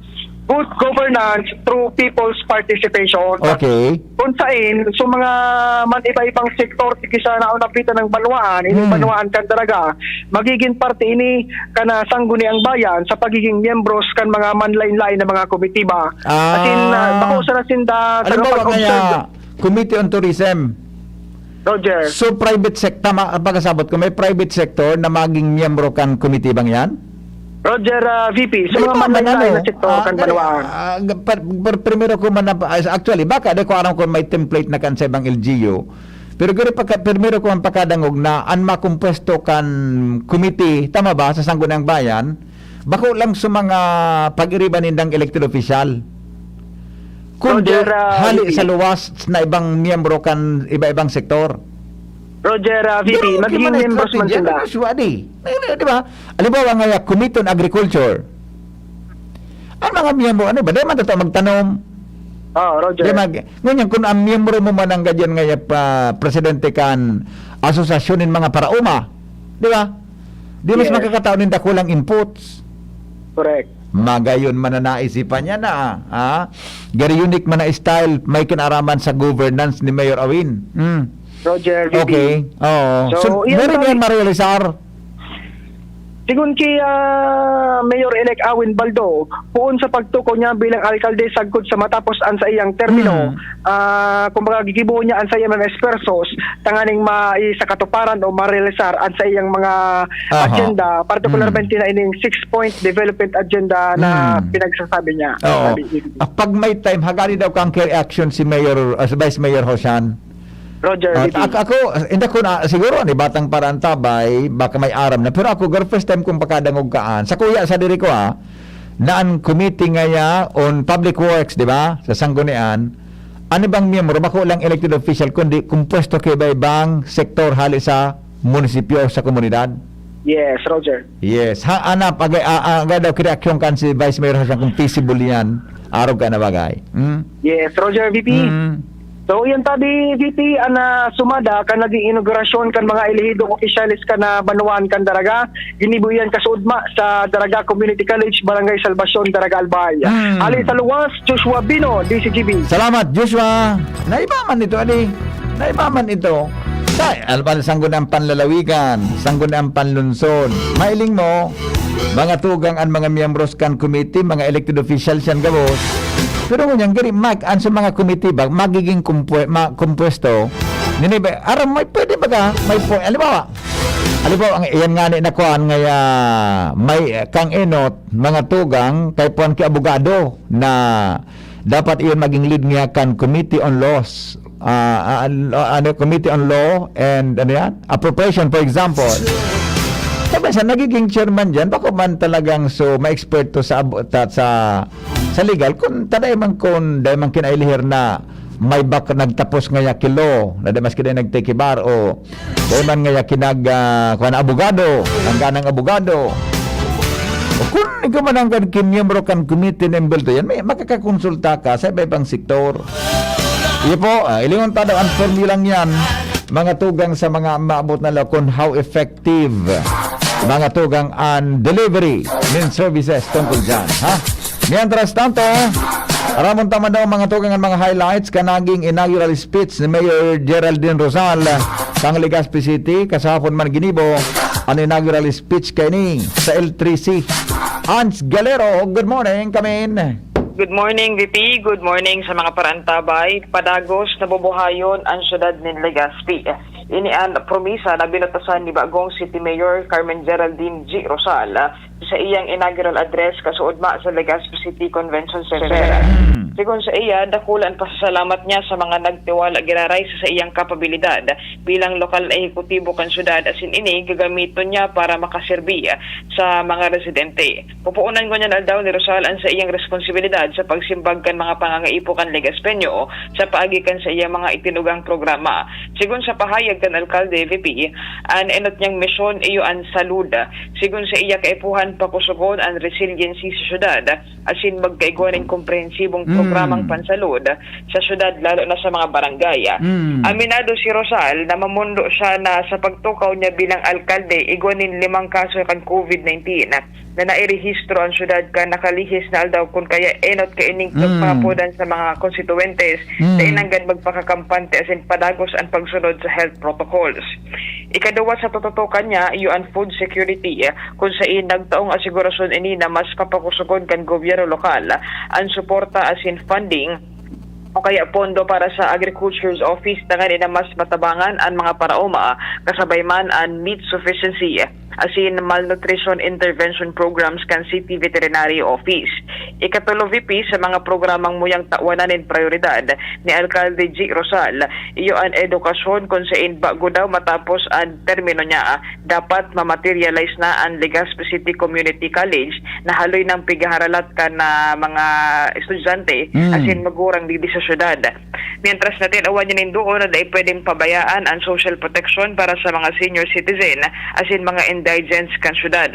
good governance through people's participation. Okay. Kung sain, so mga man iba-ibang sektor, digdi sa naon napitan ng banwaan, ini Hmm. banwaan kan Daraga, magiging parte ini kan Sangguniang Bayan sa pagiging miyembros kan mga manlain-lain na mga komitiba. Ah. As in, ah, bako sana sinda Halimbawa tagapag-observe. Kaya, Committee on Tourism. Roger. So, private sector, tama, pagkasabot ko, may private sector na maging miyembro kan komitibang yan? Roger, ah, V P, sa May mga iba man, manlain-lain ano, na sektor ah, kan gani, banwaan. ah, g-, par-, par-, primero ko man na, ah, actually, baka di ko aram kung may template na kan sa ibang L G U. Pero gani pagka, primero ko man pakadangog na an makompuesto kan committee, tama ba, sa Sangguniang Bayan, bako lang sa mga pag-iriba nindang elected official. Kundi, Roger, ah, hali V P. sa luwas na ibang miyembro kan iba-ibang sektor. Roger, ah, V P, Pero magiging okay man ang miyembros man strategy, sila. ano, Joshua, di? Di, di, di ba? Halimbawa nga, Committee on Agriculture. Ang mga miyembro, ano ba? Di man totoo magtanom. Oh, Roger. Di mag-, ngunyan, kung ang miyembro mo man ang gadyan nga, pa, presidente kan asosasyon nin mga paraoma, di ba? Di mas Yes. makakataon nin dakulang inputs. Correct. Magayon man na naisipan niya na, ah. Gari unique man na style, may kinaraman sa governance ni Mayor Awin. Hmm. Roger, V P. Okay. Oo. So, So, iyan meron tayo. Yan marealisar. Sigon ki, ah, Mayor-elect Awin Baldo, poon sa pagtukaw niya bilang alkalde sagkod sa matapos an saiyang termino, Hmm. ah, kumbaga, gigibohon niya an saiyang mga esfuerzos tanganing mai-, sa katuparan o marealisar an saiyang mga Aha. agenda, partikularmente Hmm. na ining six-point development agenda na Hmm. pinagsasabi niya. Oo. Sabi, Ah, pag may time, hagani daw kan ki-reaction si Mayor, ah, si Vice Mayor Josan. Roger, Ah, V P. ak-, ako, hindi ko na, siguro, ni Batang Parantabay, baka may aram na. Pero ako, girl, first time kong pakadangog kaan. Sa kuya, sa diri ko, ah, na an committee ngaya on public works, di ba? Sa Sanggunian, ano bang miyembro? Bako lang elected official, kundi kumpuesto ki iba-ibang sektor hali sa munisipyo, sa komunidad? Yes, Roger. Yes. Ha, anap, agay, a-, a-, agay daw ki-reaction kan si Vice Mayor Josan kung feasible yan. Arog ka na bagay. Hmm? Yes, Roger, V P. Hmm. So, yan tabi, V P, an, ah, sumada kan naging inaugurasyon kan mga elehidong opisyales kan, ah, banwaan kan Daraga, ginibo iyan kasuodma sa Daraga Community College, Barangay Salvacion, Daraga, Albay. Hmm. Hali sa luwas, Joshua Bino, D Z G B. Salamat, Joshua. Naiba man ito, adi. Naiba man ito. Kay, alban, Sangguniang Panlalawigan, Sangguniang Panlungsod. Mailing mo, mga tugang an mga miyembros kan committee, mga elected officials yan gabos. Pero ngunyan, gani, mag-, an sa mga committee ba, magiging kumpwe-, ma-, kumpuesto, nini ba, aram, may pwede ba ka? May po, halimbawa, halimbawa, ang iyan nga ni nakuan, ngaya, may, eh, kang enot, mga tugang, kay puan ki abogado na dapat iyon maging lead niya kan Committee on Laws. Ah, ah, ah, ano, Committee on Law and, ano yan? Appropriation, for example. Sabi siya, nagiging chairman dyan, bako man talagang so, ma-eksperto sa, abo-, ta-, sa, sa legal. Kung taday man, kung day man kinailihir na may bak-, nagtapos ngaya ki law, na di maski day nagtake bar o Dai man ngaya ki nag, ah, kuwan, abogado, nangganang abogado. O kun ikaw man nanggad ki miyembro kan komite na imbelto yan, may makakakonsulta ka sa iba-ibang sektor. Iyo po, ah, ilingon ta daw an formulang yan, mga tugang sa mga maabot na law, kun how effective, mga tugang, an delivery nin services tungkol dyan, ha? Mientras tanto, aramon ta man daw, mga tugang, an mga highlights kan naging inaugural speech ni Mayor Geraldine Rosal kan Legazpi City. Kasahapon man ginibo an inaugural speech kaini sa L three C. Hans Galero, good morning, come in. Good morning, V P. Good morning sa mga paraantabay. Padagos na bubuhayon an siyudad nin Legazpi. Ini an promisa na binutasan ni bagong City Mayor Carmen Geraldine G. Rosal sa iyang inaugural address kasuodma sa Legazpi City Convention Center. Hmm. Sigon sa iya, dakula an pasasalamat niya sa mga nagtiwala giraray sa saiyang kapabilidad bilang lokal na ehekutibo kan syudad, asin ini gagamiton niya para makaserbi sa mga residente. Pupuonan ngunyan aldaw ni Rosal an saiyang responsibilidad sa pagsimbag kan mga pangangaipo kan Legazpeño sa paagi kan saiyang mga itinugang programa. Sigon sa pahayag kan alkalde, V P, an enot niyang misyon iyo an salud. Sigon sa iya kaipuhan, pakusogon an resiliency sa syudad, asin magkaigwa nin komprehensibong Mm. programang pansalud sa syudad, lalo na sa mga barangay. Mm. Aminado si Rosal na mamondo siya na sa pagtukaw niya bilang alkalde, igwa nin limang kaso kan COVID nineteen na nairehistro an syudad kan nakalihis na aldaw, kun kaya enot kaining Mm. pagpangapodan sa mga konstituyentes Mm. na inanggad magpakakampante asin padagos an pagsunod sa health protocols. Ikaduwa sa tututukan niya, iyo an food security, kun sain nagtaong asigurasyon ini na mas papakusogon kan gobyerno lokal an suporta asin funding o kaya pondo para sa Agriculture's Office, tanganing na mas matabangan an mga paraoma, kasabay man an meat sufficiency asin malnutrition intervention programs kan City Veterinary Office. Ikatulo, V P, sa mga programang muyang tawanan nin prioridad ni Alkalde G. Rosal, iyo an edukasyon, kun sain bago daw matapos an termino niya, dapat ma-materialize na an Legazpi City Community College na haloy nang pighaharalat kan, ah, mga estudyante Mm. asin magurang digdi sa syudad. Mientras natin, awan niya nin duon na dai pwedeng pabayaan an social protection para sa mga senior citizen asin mga indigents kan syudad.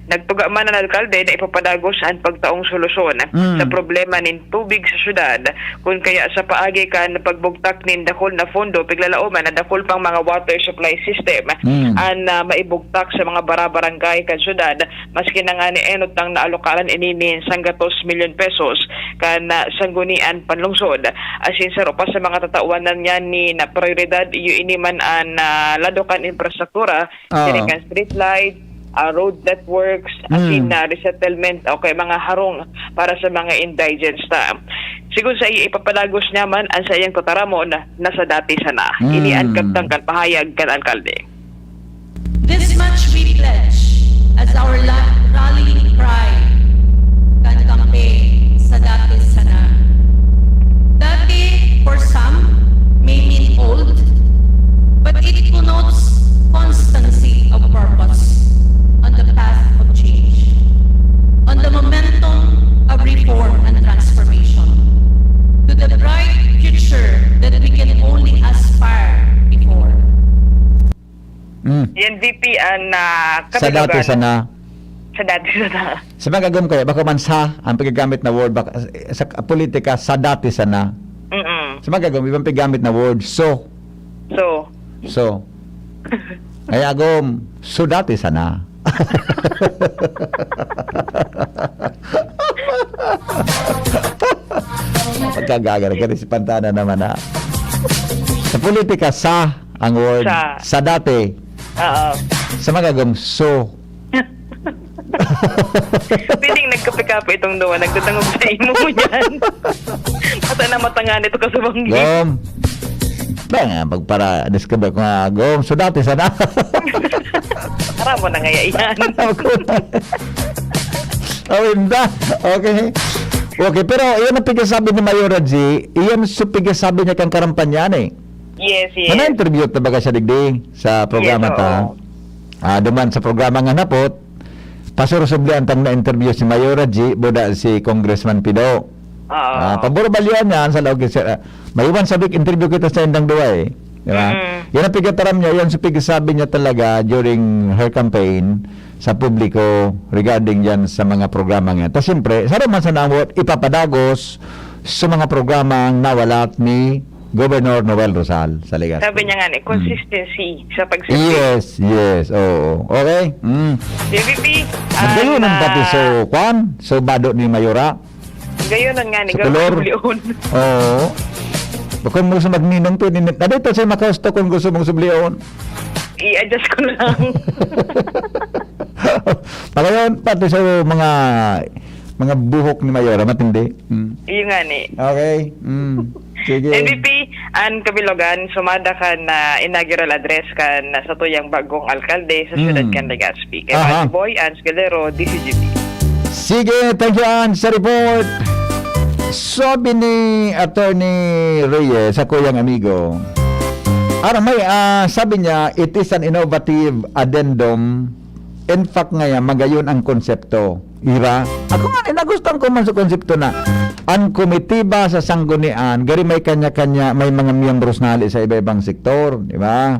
Nagtuga man an alkalde na ipapadagos an pagtaong solusyon Mm. sa problema nin tubig sa syudad, kun kaya sa paagi kan pagbugtak nin dakul na fondo, piglalaoman na dakul pang mga water supply system Mm. an, ah, maibugtak sa mga barabarangay kan syudad, maski na ngani enot nang naalokaran ini nin sanggatos milyon pesos kan, ah, Sangguniang Panlungsod. Asin saro pa sa mga tatawanan niya ni na prioridad, iyo ini man an, ah, lado kan infrastruktura, Oo. sini kan street light, ah, road networks, asin Hmm. na resettlement o kaya mga harong para sa mga indigents ta. Sigon sa iyo, ipapadagos niya man an saiyang tataramon na sa dati sana. Ini an Hmm. kabtang kan pahayag kan alkalde. This much we pledge as our la-, rallying cry kan campaign sa dati sana. Dati, for some, may mean old, but it connotes constancy of purpose on the path of change, on the momentum of reform and transformation, to the bright future that we can only aspire before. Mm. Yan, V P, an, ah, Sa dati kabilugan. sana. Sa dati sana. Sa mga gagawin kaya, bako man sa, ang paggagamit na word, baka, sa politika, sa dati sana. Mm-mm. Sa mga gagawin, ibang paggamit na word, so. So. So. Ay, agom, so dati sana. Pagkagaga, nagkarisipantana naman, ha? Sa politika, sa ang word. Sa. Sa dati. Oo. Sa mga gagawin, so. Pwedeng nagkape-kape itong duwa, nagdadangog sa imo yan. Mata na mata nga nito kasubanggi. Gom. Ba nga, magpara-discover ko nga, Gom. So, dati sana. Aram mo na ngaya yan. Ako na. Awinda. Okay. Okay, pero iyan ang pigasabi ni Mayora G, iyan sa pigasabi niya kang karampanyan eh. Yes, yes. Na-interview ta baga siya digdi sa programa Yes, ta? oo. Ah, duman sa programa nga napot, pasursublian tang na-interview si Mayora G, buda si Congressman Pido. Oo. Ah, pabor-balyoan niyan sa laog sa, ah, may iwan sabi, interview kita sa indang duwa eh. Di ba? Mm. Yan ang pigataram niya, yan sa pigsasabi niya talaga during her campaign sa publiko regarding yan sa mga programa nga. Ta siyempre, sa roman sa nawot, ipapadagos sa mga programang nawalat ni Governor Noel Rosal sa Legazpi. Sabi niya nga ni, Mm. consistency sa pagsabi. Yes, yes, oo. Okay? Mm. J V P, Nagdayo ah, ng na- pati so, kwan? So, bado ni Mayora? Gayon nun nga ni Sa Garo kolor? Sublion. Oo. Kung gusto magninong, pwede na. Na dito sa Macau Stock kung gusto mong sublion. I-adjust ko na lang. Pagayon, pati sa mga, mga buhok ni Mayora, matindi. Mm. Iyo nga ni. Okay. Mm. Sige. M V P, an kabilogan, sumada kan, ah, inaugural address kan, ah, satuyang bagong alkalde sa siyudad Mm. kan Legazpi. Kay Aha. Boy Ans Galero, D C G T. Sige, thank you, Ans, sa report. Sabi ni Attorney Reyes, sa kuyang amigo, aram, may, ah, sabi niya, "It is an innovative addendum." In fact, ngaya, magayon ang konsepto. Di ba? Ako nga, eh, nagustuhan ko man sa konsepto na ang komitiba sa sanggunian, gari may kanya-kanya, may mga miyembros na hali sa iba-ibang sektor, di ba?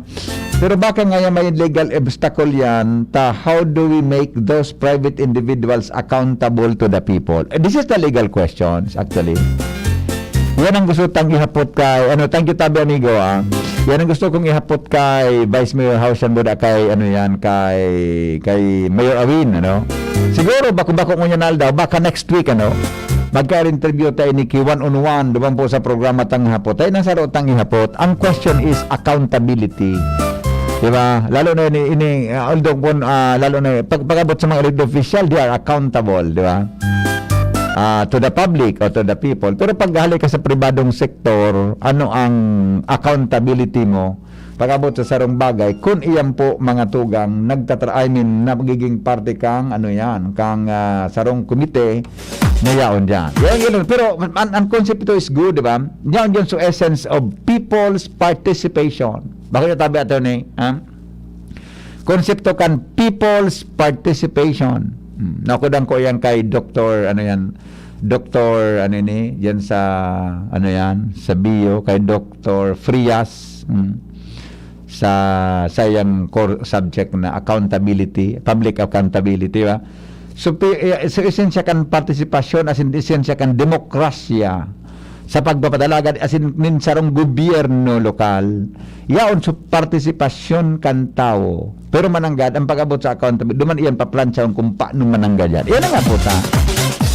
Pero baka ngaya may legal obstacle yan, ta how do we make those private individuals accountable to the people? Eh, this is the legal questions, actually. Yan ang gusto tang ihapot kay, ano, thank you, Tabi Amigo, ah. Yan ang gusto kong ihapot kay Vice Mayor House yan, buda kay, ano yan, kay, kay Mayor Awin, ano. Siguro, bako-bako ngunyan na aldaw, baka next week, ano, magka-interview tayo ni Ki one on one, duman po sa programa tang hapot. Tayo nang saro tang ihapot. Ang question is accountability. Di ba? Lalo na ini, ini, ah, although kung, ah, lalo na pag, pag-abot sa mga elected official, they are accountable, di ba? Ah, to the public or to the people. Pero pag hali ka sa pribadong sektor, ano ang accountability mo? Pag-abot sa sarong bagay, kung iyan po mga tugang, nagtatra-, I mean, nagiging parte kang, ano yan, kang, ah, sarong komite na yaon dyan. Yan, yun. Pero ang, ang konsepto is good, di ba? Yan, yun, so essence of people's participation. Bakit yung tabi, attorney? Ha? Konsepto kan people's participation. Hmm. Nakudan ko yan kay Doktor, ano yan, Doktor, ano ni, yan sa, ano yan, sa bio, kay Doktor Frias. Hmm. Sa, sa iyang core subject na accountability, public accountability, ba? So, pi-, eh, so, esensya kan partisipasyon, as in, esensya kan demokrasya sa pagpapadalagan, as in, nin sarong gobyerno lokal, yaon sa partisipasyon kan tawo. Pero mananggad, ang pag-abot sa accountability, duman iyan paplansyahon kung paano mananggad yan. Iyan ang abot, ha?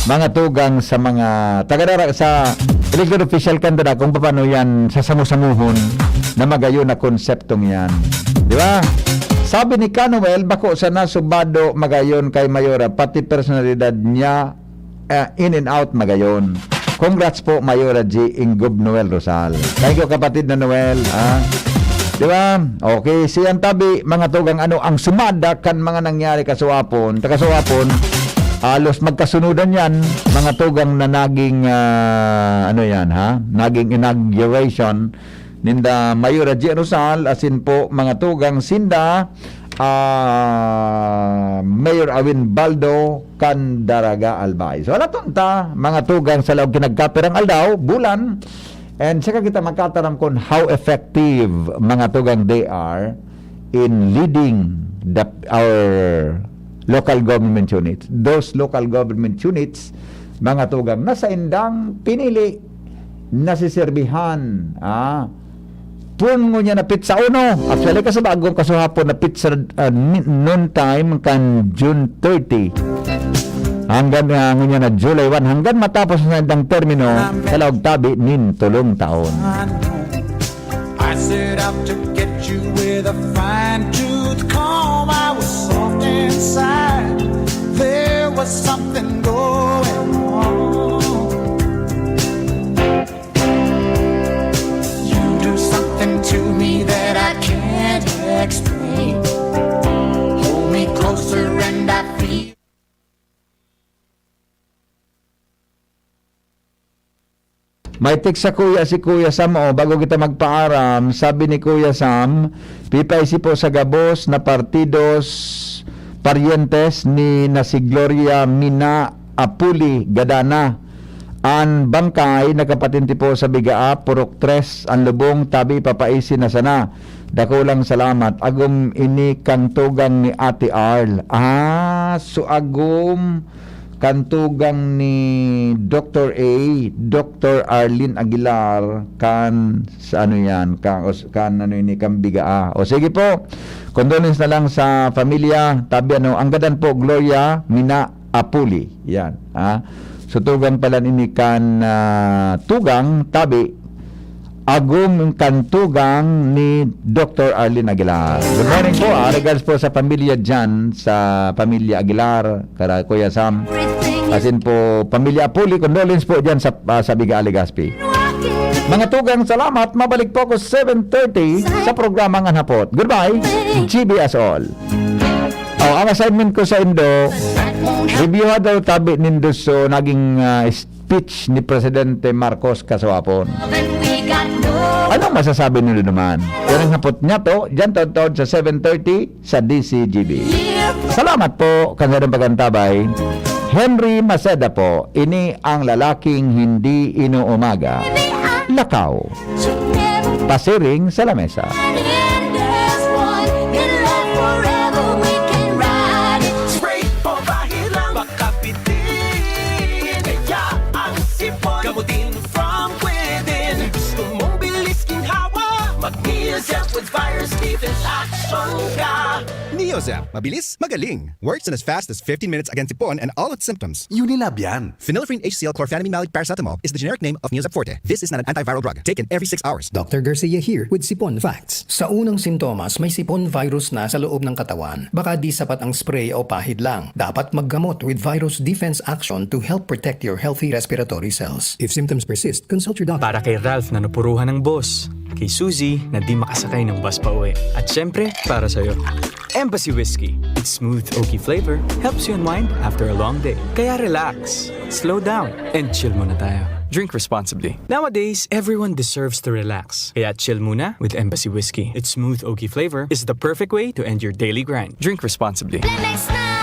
Mga tugang sa mga tagadara sa Likod official kan tada kung paano yan sasamu-samuhon na magayon na konseptong yan. Di ba? Sabi ni Kanuel, bako sana subado magayon kay Mayora, pati personalidad niya, eh, in and out magayon. Congrats po, Mayora G. Inggob Noel Rosal. Thank you, kapatid na Noel. Ah. Di ba? Okay, siyang tabi, mga tugang, ano ang sumada kan mga nangyari kasuapon? Takasuapon, halos magkasunodan yan, mga tugang na naging, ah, ano yan, ha? Naging inauguration ninda Mayor Raji Rosal, asin po mga tugang sinda, ah, Mayor Awin Baldo kan Daraga Albay. So, alaton ta, mga tugang sa laog kinagkapirang aldaw, bulan, and saka kita magkataram kung how effective mga tugang they are in leading the, our local government units. Those local government units, mga tugang, na saindang pinili, nasiserbihan, ah, pun ngunyan na petsa uno. Actually, kasi bagong kasuhapon na petsa, ah, ni-, noon time kan June thirty. Hanggang, ah, ngunyan na July one. Hanggang matapos na saindang termino sa laog tabi nin tolong taon. I set out to get you with a fine tooth comb. I was soft inside. There was something going on. You do something to me that I can't explain. Hold me closer and I feel May text sa Kuya, si Kuya Sam, oh, bago kita magpaaram, sabi ni Kuya Sam, "Pipaisi po sa gabos na partidos, paryentes ni na si Gloria Mina Apuli Gadana. An bangkay nakapatindi po sa Bigaa, Purok tres, an lubong, tabi, papaisi na sana. Dakulang salamat. Agom ini kan tugang ni Ate Arl." Ah, so agom kan tugang ni Doktor A, Doktor Arlene Aguilar, kan sa ano yan, kan, os-, kan ano ini, kan Bigaa. O sige po, condolence na lang sa pamilya, tabi ano, ang gadan po, Gloria Mina Apuli. Yan, ha? So, tugang pala ini kan, ah, tugang, tabi, agom kan tugang ni Doktor Arlene Aguilar. Good morning po, ah, regards po sa pamilya dyan, sa pamilya Aguilar, kara Kuya Sam. Asin po, pamilya Apuli, condolence po dyan sa, ah, sa Bigaa, Legazpi. Mga tugang, salamat. Mabalik po ako seven thirty sa programang An Hapot. Goodbye. G B S all. Oh, ang assignment ko sa indo, reviewha daw tabi nindo so naging, ah, speech ni Presidente Marcos kasuapon. Anong masasabi nindo naman? Yan ang hapot niya to, dyan taon-taon sa seven thirty sa D C G B. Salamat po, kan sadang pagantabay. Henry Maceda po, ini ang lalaking hindi inuumaga. Lakaw. Pasiring sa lamesa. Spray po, bahid lang, makapitin. Kaya ang sipon, gamutin from within. Gusto mong bilis ginhawa? Mag-Neozep with virus defense action ka. Neozep, mabilis, magaling. Works in as fast as fifteen minutes against sipon and all its symptoms. Unilab yan. Phenylephrine H C L chlorphenamine malic paracetamol is the generic name of Neozep Forte. This is not an antiviral drug. Taken every six hours. Doctor Garcia here with Sipon Facts. Sa unang sintomas, may sipon virus na sa loob ng katawan. Baka di sapat ang spray o pahid lang. Dapat maggamot with virus defense action to help protect your healthy respiratory cells. If symptoms persist, consult your doctor. Para kay Ralph na napuruhan ng boss. Kay Suzy na di makasakay ng bus pa uwi. At syempre, para sa'yo. Embassy Whiskey. Its smooth, oaky flavor helps you unwind after a long day. Kaya relax, slow down, and chill muna tayo. Drink responsibly. Nowadays, everyone deserves to relax. Kaya chill muna with Embassy Whiskey. Its smooth, oaky flavor is the perfect way to end your daily grind. Drink responsibly. Lames na